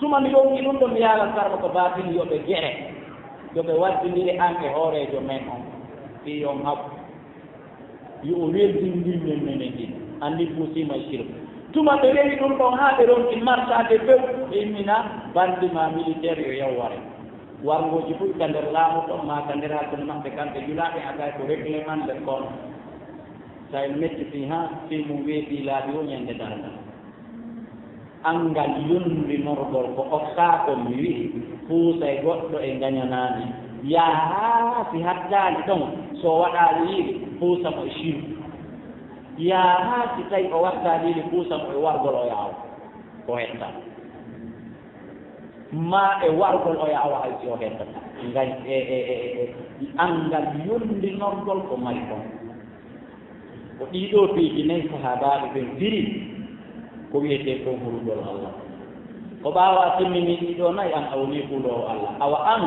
Tuma mi ɗonki ɗum ɗon, mi yaala karma ko baatin, yo ɓe gere, yo ɓe waddindire an e hooreejo men on, fii yo on haɓu, yo o weldindir men menen ɗin, anndii puusiima e sirku. Tuma ɓe rewi ɗum ɗon haa ɓe ronki marsaade few, ɓe immina bandi maa militaire yo yaw ware. Warngooji fof ka nder laamu ɗon, maa ka nder hakkunde maɓɓe kamɓe julaaɓe, a tawi ko réglement de compte. Tawi mettitii haa fii mum weeɓi laabi o ñande darngal. Anngal yondinorgol ko okkaa ko mi wi'i, puusay goɗɗo e ngañanaandi. Yaha haa si hattaali ɗon, so o waɗaali yiide, puusa mo e sirku. Yaha haa si tawi o wattaali yiide, puusa mo e wargol o yaawa. O hetta. Maa e wargol o yaawa hay si o hettata. Ngañ-, e, e, e, e, e, anngal yondinorgol ko mari kon. Ko ɗii ɗoo piiji nayi sahaabaaɓe ɓen firi ko wiyetee kon hulugol Alla. Ko ɓaawo a timminii ɗii ɗoo nayi, an a wonii huloowo Alla. Awa an,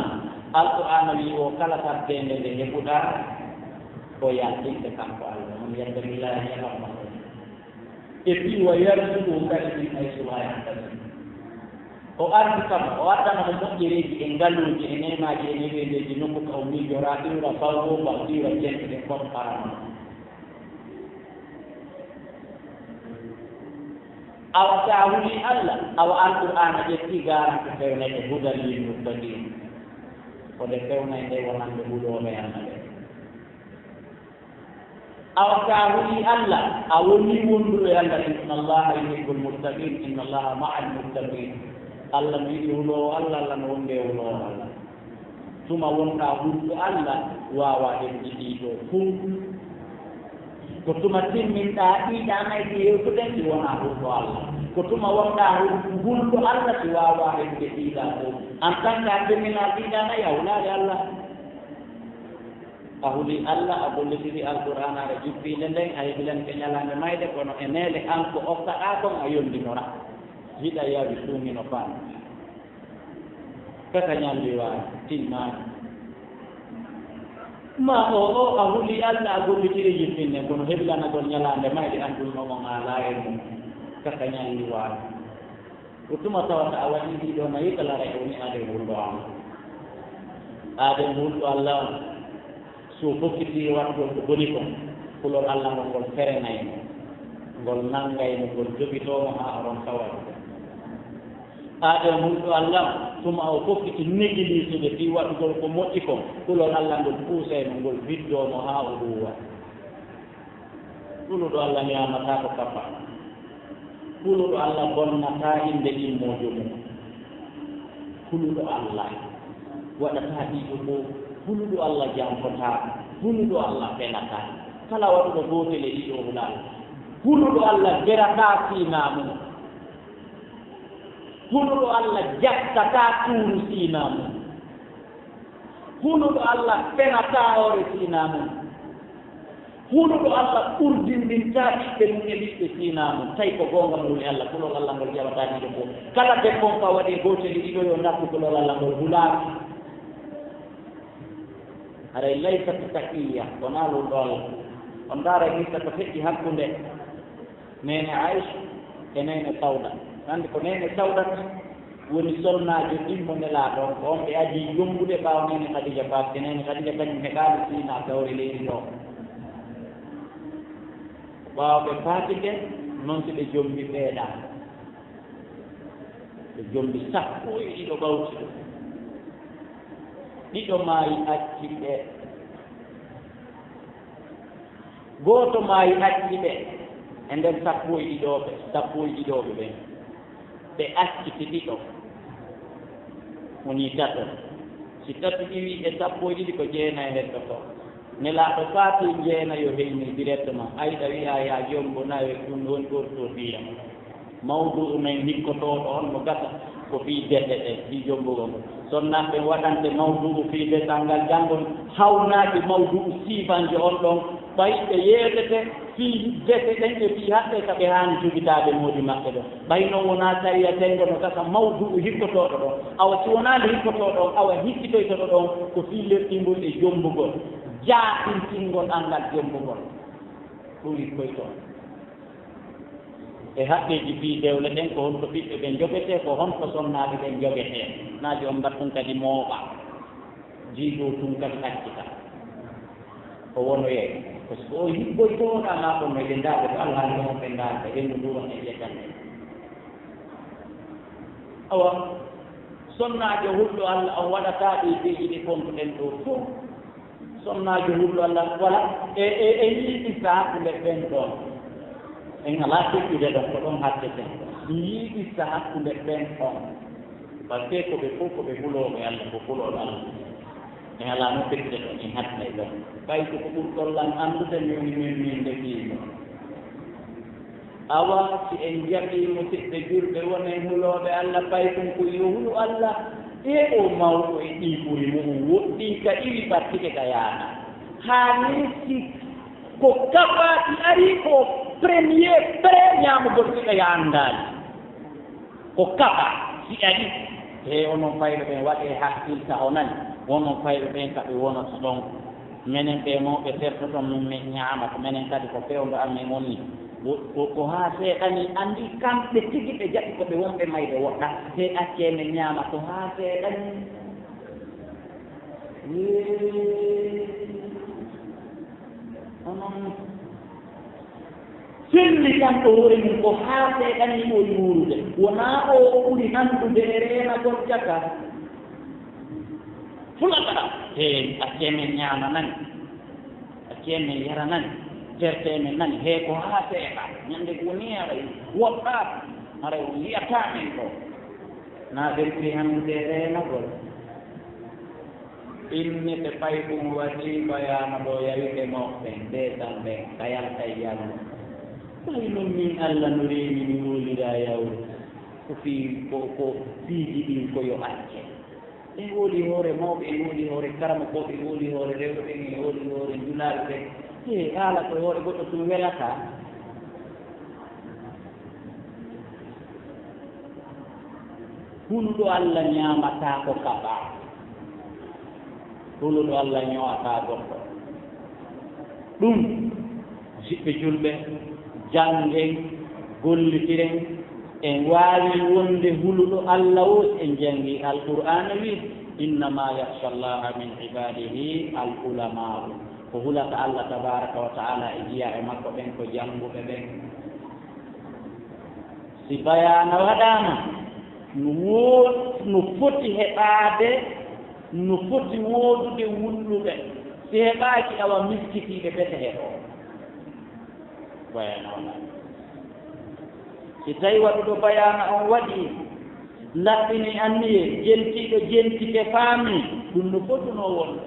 Alqur'aana wi'i o kala tabbeende nde heɓuɗaa, ko yaltinde kanko Alla. Man yattaqillaha yaj'al lahu makhraja. E fii wa yarzuqhu min haysu laa yahtasib. O ardi kam, o addana mo moƴƴereeji e ngaluuji e neemaaji e neɓeendeeji nokku ka o miijoraa, iwra fawro, ba iwra jemɗe ɗe kon arano. Awa si a hulii Alla, awa Alqur'aana ƴetti garanti fewnete, hudan lil muttaqin. Ko nde fewnay nde wonande hulooɓe Alla ɓe. Awa si a hulii Alla, a wonii wonduɗo e Alla, inna Allaha yuhibbul muttaqin, inna Allaha ma'al muttaqin. Alla no yiɗi huloowo Alla, Alla no wondi e huloowo Alla. Tuma wonɗaa hulɗo Alla, waawaa heɓude ɗii ɗoo fow. Ko tuma timminɗaa ɗii ɗaa nayi ɗi hewtuɗen si wonaa hulɗo Alla. Ko tuma wonɗaa hul-, hulɗo Alla si waawaa heɓude ɗii ɗaa fow. En tant que a timminaa ɗii ɗaa nayi, a hulaali Alla. A hulii Alla, a gollitirii Alqur'aana, aɗa juppiinde nden, a heɓilanke ñalaande mayde, kono e neene an ko okkaɗaa kon a yondinora. Hiɗa yawi suumino faa. Kaka ñalli waay, timmaani. Ma o, o, a hulii Alla, a gollitirii juppiinde nden, kono heɓilanagol ñalaande mayde an ɗum ɗon on alaa e mum. Kaka ñalli waay. Ko tuma tawata a waɗii ɗii ɗoo nayi kala, aɗa woni aaden hulɗo Alla. Aaden hulɗo Alla on, so fokkitii waɗugol ko boni kon, kulol Alla ngol, ngol ferenay mo, ngol nanngay mo, ngol jogitoo mo haa o ronka waɗude. Aaden hulɗo Alla on, tuma o fokkiti negilisude fii waɗugol ko moƴƴi kon, kulol Alla ngol puusay mo, ngol biddoo mo haa o huuwa. Huluɗo Alla ñaamataa ko kafa. Huluɗo Alla bonnataa innde ɗimmoojo mum. Huluɗo Alla waɗataa ɗiɗo fow. Huluɗo Alla jankotaa. Huluɗo Alla felataa. Kala waɗuɗo gootel e ɗiɗo hulaali. Huluɗo Alla berataa siinaa mum. Huluɗo Alla jakkataa tuuru siinaa mum. Huluɗo Alla fenataa hoore siinaa mum. Huluɗo Alla ɓurdindintaa ɓiɓɓe mum e ɓiɓɓe siinaa mum. Tawi ko goonga mo huli Alla, kulol Alla ngol ƴawataa ɗiɗo fow. Kala debbo on ka waɗi e gootel e ɗiɗo yo nattu kulol Alla ngol hulaaki. Haray laysat taqiyya, wonaa hulɗo Alla. On ndaara hissa ko feƴƴi hakkunde Neene Aysa e Neene Sawda. Anndi ko Neene Sawda woni sonnaajo ɗimmo Nelaaɗo on, ko on ɓe adii jombude ɓaawo Neene Khadija, parce que Neene Khadija kañum heɓaali siinaa gawri leydi ɗoo. Ɓaawo ɓe faatike, non si ɓe jombi ɓeeɗaa. Ɓe jombi sappo e ɗiɗo ɓawti. Ɗiɗo maayi acci ɓe. Gooto maayi acci ɓe. E nder sappo e ɗiɗooɓe, sappo e ɗiɗooɓe ɓen, ɓe acciti ɗiɗo, woni tato. Si tati iwii e sappo e ɗiɗi, ko jeenayo heddotoo. Nelaaɗo faati jeenayo heyni directement. Ayɗa wi'a ya jombo nayo, ɗum woni ɗortoo fiya. Mawdu'u men hikkotooɗo on no gasa ko fii dese ɗen, fii jombugol ngol. Sonnaaɓe ɓen waɗante mawdu'u fii desal ngal janngol, hawnaaki mawdu'u siifanjo on ɗon, ɓay ɓe yeetete fii dese ɗen e fii haqqe ka ɓe haani jogitaade moodi maɓɓe ɗon. Ɓay non wonaa sariya tenngo no gasa mawdu'u hikkotooɗo ɗon. Awa si wonaa nde hikkotooɗo on, awa hikkitoytoɗo ɗon ko fii lertingol e jombugol, jaaɓintingol anngal jombugol. Ɗum hikkoytoo. E haqqeeji fii dewle ɗen, ko honto ɓiɓɓe ɓen jogetee, ko honto sonnaaɓe ɓen jogetee. Naa jooni mbaɗ tun kadi mooɓa, jiidoo tun kadi accita. Ko wono yeey. Parce que o yiɗɗo jooɗaa maa kono e ndaade ko alhaali on ɓe ndaade, hendu ndu won e ƴettande. Awa, sonnaajo hulɗo Alla on waɗataa ɗi piiji ɗi kontuɗen ɗo fof. Sonnaajo hulɗo Alla, wala, e, e, e yiɗi sa hakkunde ɓen ɗon. En alaa feƴƴude ɗon, ko ɗon hatteten. Yiɗi sa hakkunde ɓen ɗon. Parce que ko ɓe fof ko ɓe hulooɓe Alla, ko hulooɓe Alla. En alaa noon feƴƴude ɗon, en hattinay ɗon. Ɓay ko ko ɓurɗon lan anndude, mi woni min, min nde fiino. Awa, si en jaɓii musidɓe julɓe wonen hulooɓe Alla, pay ɗum ko yo hulu Alla, e o mawɗo e ɗiiɓuri mu'um woɗɗii ka iwi ɓattike ka yaana. Haa nii si ko kaɓaa si arii ko premier pré ñaamugol si ɓe yaandaali. Ko kaɓaa si arii. He onon fayɓe ɓen waɗee hakkil ka o nani. Wonon fayɓe ɓen ka ɓe wonata ɗon. Menen ɓe mawɓe sertoton min, min ñaama, ko menen kadi ko fewndo amen woni. Wo-, ko, ko haa seeɗa ni anndi kamɓe tigi ɓe jaɓi ko ɓe wonɓe mayde woɗɗa. He accee min ñaama ko haa seeɗa ni. Yee. Onon selli tan ko hoore mum ko haa seeɗa ni o yuurude. Wonaa o o ɓuri hanndude e reenagol jaka. Fulata, he, accee men ñaama nani, accee men yara nani, tertee men nani, he ko haa seeɗa. Ñande goo ni haray woɗɗaaka, haray on yi'ataa men ɗo. Naa ɓe ɓuri hanndude e reenagol. Innete pay ɗum waɗi bayaana ɗo yawite mooɓe, ndeesan ɓe, ka yalta e janngo. Pay non min Alla no reeni mi woliraa yawre. Ko fii, ko, ko piiji ɗin ko yo acce. En woli hoore mawɓe, en woli hoore karamokooɓe, en woli hoore rewɓe ɓen, en woli hoore njulaaɓe ɓen. He, haala ko hoore goɗɗo tun welataa. Huluɗo Alla ñaamataa ko kaɓaa. Huluɗo Alla ño'ataa goɗɗo. Ɗum, musidɓe julɓe, janngen, gollitiren, en waawi wonde huluɗo Alla o, en janngii Alqur'aana wi'i, "Innamaa yakhsha Llaaha min ibaadihi al-ulamaa'u." Ko hulata Alla tabaaraka wa ta'aala e jiyaaɓe makko ɓen ko jannguɓe ɓen. Si bayaana waɗaama, no woo-, no foti heɓaade, no foti woodude wulluɓe. Si heɓaaki, awa miskitiiɓe bete heɓoo. Bayaana waɗaama. Si tawi waɗuɗo bayaana on waɗii, laɓɓini anniye, jentiiɗo jentike faami, ɗum no fotunoo wonde.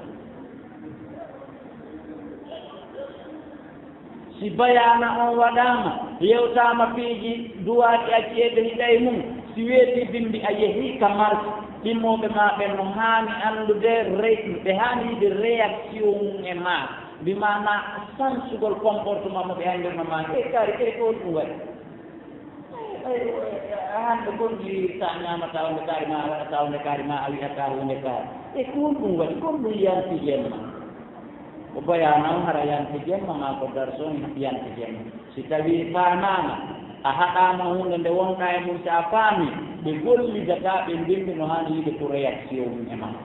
Si bayaana on waɗaama, yewtaama piiji duwaaɗi acceede hiɗa e mum, si weetii bimbi a yehii ka marsi, ɗimmooɓe maa ɓen no haani anndude re-, ɓe haani yiide réaction mum e maa, bi maanaa sansugol comportement mo ɓe anndirno maa, e kaari, e ko ɗum waɗi? Ay, hannde gonɗi sa ñaamataa huunde kaari ma, a waɗataa huunde kaari ma, a wi'ataa huunde kaari. E ko honɗum waɗi? Ko honɗum yanti jemma? Ko bayaana on hara yanti jemma, maa ko darson yanti jemma. Si tawii faamaama, a haɗaama huunde nde wonɗaa e mum, si a faamii, ɓe gollidataa, ɓe mbinndi no haani yiide pour réaction mum e maa.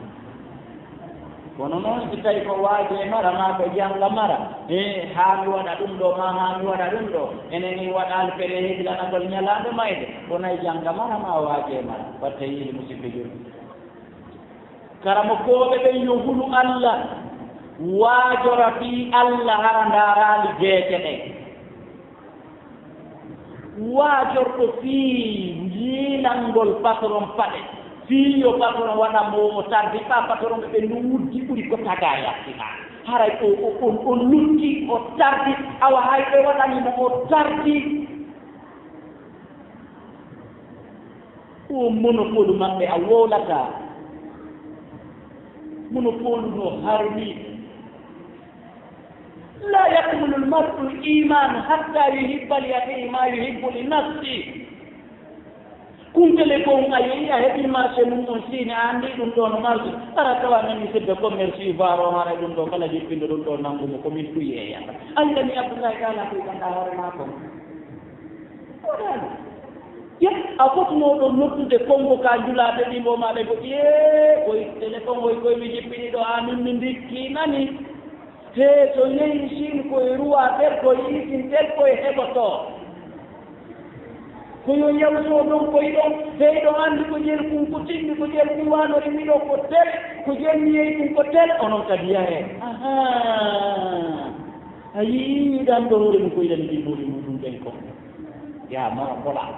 Kono noon, si tawi ko waaje mara maa ko jannga mara, e haa mi waɗa ɗum ɗo, maa haa mi waɗa ɗum ɗo, enen en waɗaali peɗe hebilanagol ñalaande mayde, kono e jannga mara maa waaje mara, watte yiide musidɓe julɓe. Karamokooɓe ɓen yo hulu Alla, waajora fii Alla hara ndaaraali geece ɗen. Waajorɗo fii yiilangol patron paɗe, fii yo patron waɗa mo o tardi, ɓa patron ɓe ɓe no wuddi ɓuri ko taga yattina. Haray o, o, o, o lutti, o tardi, awa hay ɓe waɗani mo o tardi. O monopole maɓɓe a wowlata. Monopole no harmi. لا يكمل المرء الإيمان حتى يحب لأخيه ما يحب لنفسه. Kuntele ko a yehi a heɓi marché mum on siini a anndi ɗum ɗo no marché ara tawa nani sebbe commerce baro hara ɗum ɗo kala jippinde ɗum ɗo nanngu mo ko min ɗum yeeyata. Anndani Abdullahi kala ko ganduɗa hoore ma kon. Yet a fotnoo ɗo noddude konngo ka njulaade ɗimbo maɗa ko ƴee koy téléphone oy koy mi jippini ɗo amin mi ndikki nani. He so yehi Chine koye ruwa tel koye isin tel koye heɓotoo. Ko yo yawtoo ɗon koye ɗon. Hey ɗon anndi ko jeel kun ko timmi ko jeel kun waanori miɗo ko tel. Ko jeel mi yehi kun ko tel onon kadi yahe. Ahaa. A yii ɗan ɗo hoore mum ko yiɗani ɗimmoɗi muɗum ɓen kon. Yaa mara bola.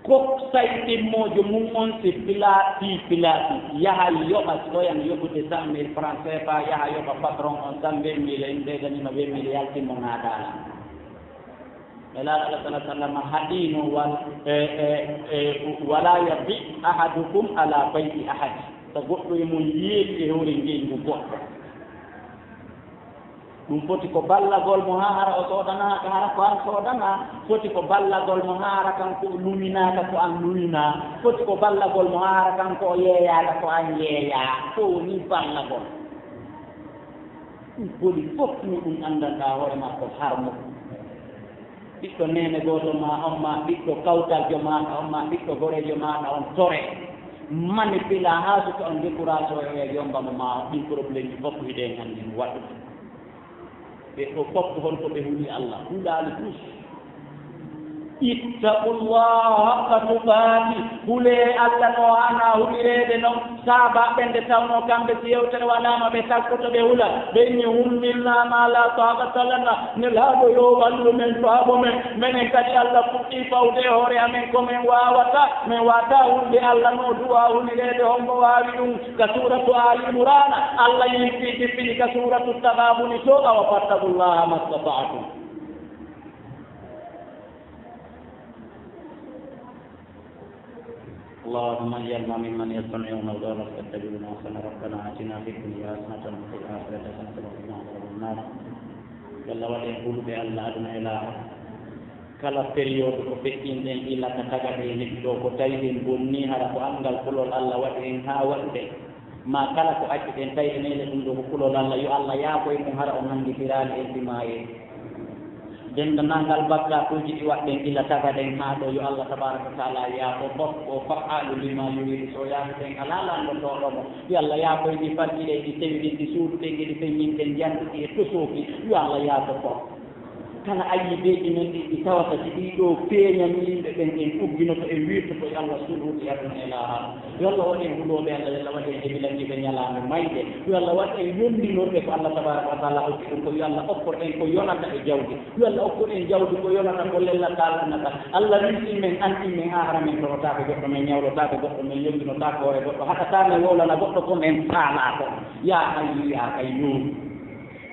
Kok say ɗimmojo mum on si pilaati pilaati yaha yoɓa soyan yoɓude cent mille francs cfa yaha yoɓa patron on cent vingt mille en ɓeydanima vingt mille yaltimmo naadaala. Nelaaɗo Allah sala sallam haɗiino wal e e e wala yabi ahadukum ala bayi ahadi. So goɗɗo e mum yeeɗi e hoore ngeygu goɗɗo. Ɗum foti ko ballagol mo haa hara o soodanaa ka hara ko an soodanaa. Foti ko ballagol mo haa hara kanko o luminaaka ko an luminaa. Foti ko ballagol mo haa hara kanko o yeeyaaka ko an yeeyaa. Ko woni ballagol. Ɗum foti fof no ɗum anndanɗaa hoore makko harmo. Ɓiɗɗo neene gooto ma on ma ɓiɗɗo kawtaljo maaɗa on ma ɓiɗɗo goreejo maaɗa on tore manipila haa suka on décoration e yomba mo ma on ɗin problème ji fof hiɗen anndi no waɗude. Ɓe ɗo fof hon ko ɓe huli Allah hulaali tous. Ittaqullaha haqqa tuqaati. Hulee Allah no hana hulireede non. Saabaaɓe nde tawnoo kamɓe si yewtere waɗaama ɓe sakkoto ɓe hula ɓe inni hummirnaa maa laa taaqata lana. Nelaaɗo yo wallu men faabo men. Menen kadi Allah fuɗɗii fawde e hoore amen ko men waawata. Men waataa hulde Allah no duwaa hulireede hombo waawi ɗum. Ka suuratu Ali Imrana Allah yimɓi jippini ka suuratu Tagaabuni to awa fattaqullaha mastata'tum. اللهم اجعلنا ممن يستمعون القول فيتبعون احسنه. ربنا آتنا في الدنيا حسنة وفي الآخرة حسنة وقنا عذاب النار. Yalla waɗen huluɓe Allah aduna e laakhira. Kala période ko feƴƴinɗen ila ka tagaɗen heɓi ɗo ko tawi en bonni hara ko anngal kulol Allah waɗi en haa waɗude. Ma kala ko accuɗen tawi e meɗen ɗum ɗo ko kulol Allah yo Allah yaafo e mum hara o nanngitiraali en si maayee. Denndanangal bakkatuuji ɗi waɗɗen gila tagaɗen haa ɗo yo Allah tabaaraka wa taala yaafo fof ko fa'aalu lima yuriidu so yaafuɗen alaa lanndotooɗo mo. Yo Allah yaafo e ɗi farɗi ɗe ɗi tewi ɗin ɗi suudu ɗen e ɗi feññin ɗen njanndi ɗi e tosooki yo Allah yaafo fof. Kala ayibeeji men ɗi ɗi tawata si ɗii ɗoo feeñani yimɓe ɓen en ugginoto en wirtoto e Allah suuɗuuɗi aduna e laakhira. Yo Allah waɗ en hulooɓe Allah yo Allah waɗ en hebilaniiɓe ñalaande mayde. Yo Allah waɗ en yonndinooɓe ko Allah tabaaraka wa taala okki ɗum ko yo Allah okkor en ko yonata e jawdi. Yo Allah okkor en jawdi ko yonata ko lellata lannata. Allah rinti men anti men haa hara men torotaako goɗɗo men ñawlotaako goɗɗo men yonndinotaako hoore goɗɗo haɗataa men wowlana goɗɗo ko men faalaa ko. Yaa hayyu yaa qayyuum.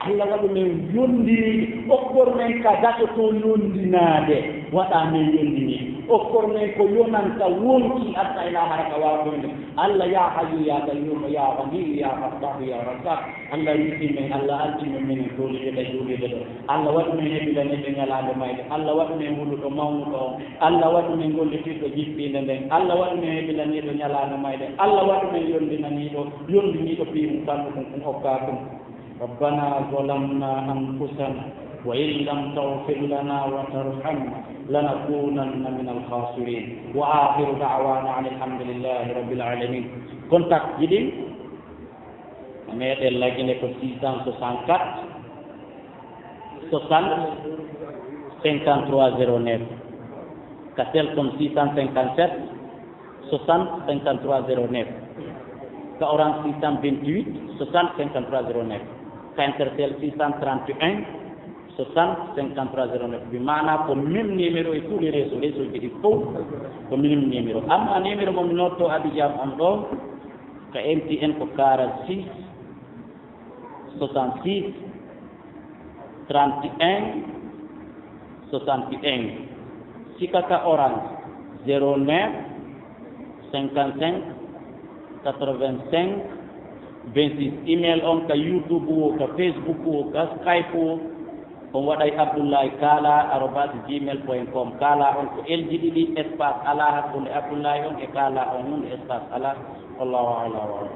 Allah waɗu men yonndiniiɓe okkor men ka dasoto yonndinaade waɗa men yonndiniiɓe okkor men ko yonanta wonki aduna e laakhira ka waawa ɗum ɗum. Allah yaa hayyu yaa qayyuum yaa ghaniyu yaa fattaahu yaa razzaaq. Allah riifi men Allah alti men minen kooliɓe ɗa juuliɓe ɗo. Allah waɗu men hebilaniiɓe ñalaande mayde. Allah waɗu men huluɗo mawnuɗo on. Allah waɗu men gollitirɗo jippiinde nden. Allah waɗu men hebilaniiɗo ñalaande mayde. Allah waɗu men yonndinaniiɗo yonndiniiɗo fii mum sannu ɗum ɗum okkaa ɗum. ربنا ظلمنا أنفسنا وإن لم تغفر لنا وترحمنا لنكونن من الخاسرين. وآخر دعوانا أن الحمد لله رب العالمين. Contact ji ɗin meɗen lagine ko six cent soixante-quatre soixante cinquante-trois zéro neuf. Ka Telcom six cent cinquante-sept soixante cinquante-trois zéro neuf. Ka Orange six cent vingt-huit soixante cinquante-trois zéro neuf. Intertel six cent trente et un soixante cinquante-trois zéro neuf. Bi maanaa ko même numéro e tous les réseaux, réseau ji ɗi fof ko même numéro. Amma numéro mo mi nodto Abidjan am ɗo, ka M T N ko quarante-six soixante-six trente et un soixante et un. Sika ka Orange, zéro neuf cinquante-cinq quatre-vingt-cinq vingt-six. Email on ka YouTube o, ka Facebook o, ka Skype o, on waɗay Abdoulaye Kala arobase gmail point com. Kala on ko L ji ɗiɗi, espace alaa hakkunde Abdoulaye on e Kala on, hunde espace alaa. Wallahu a'lam.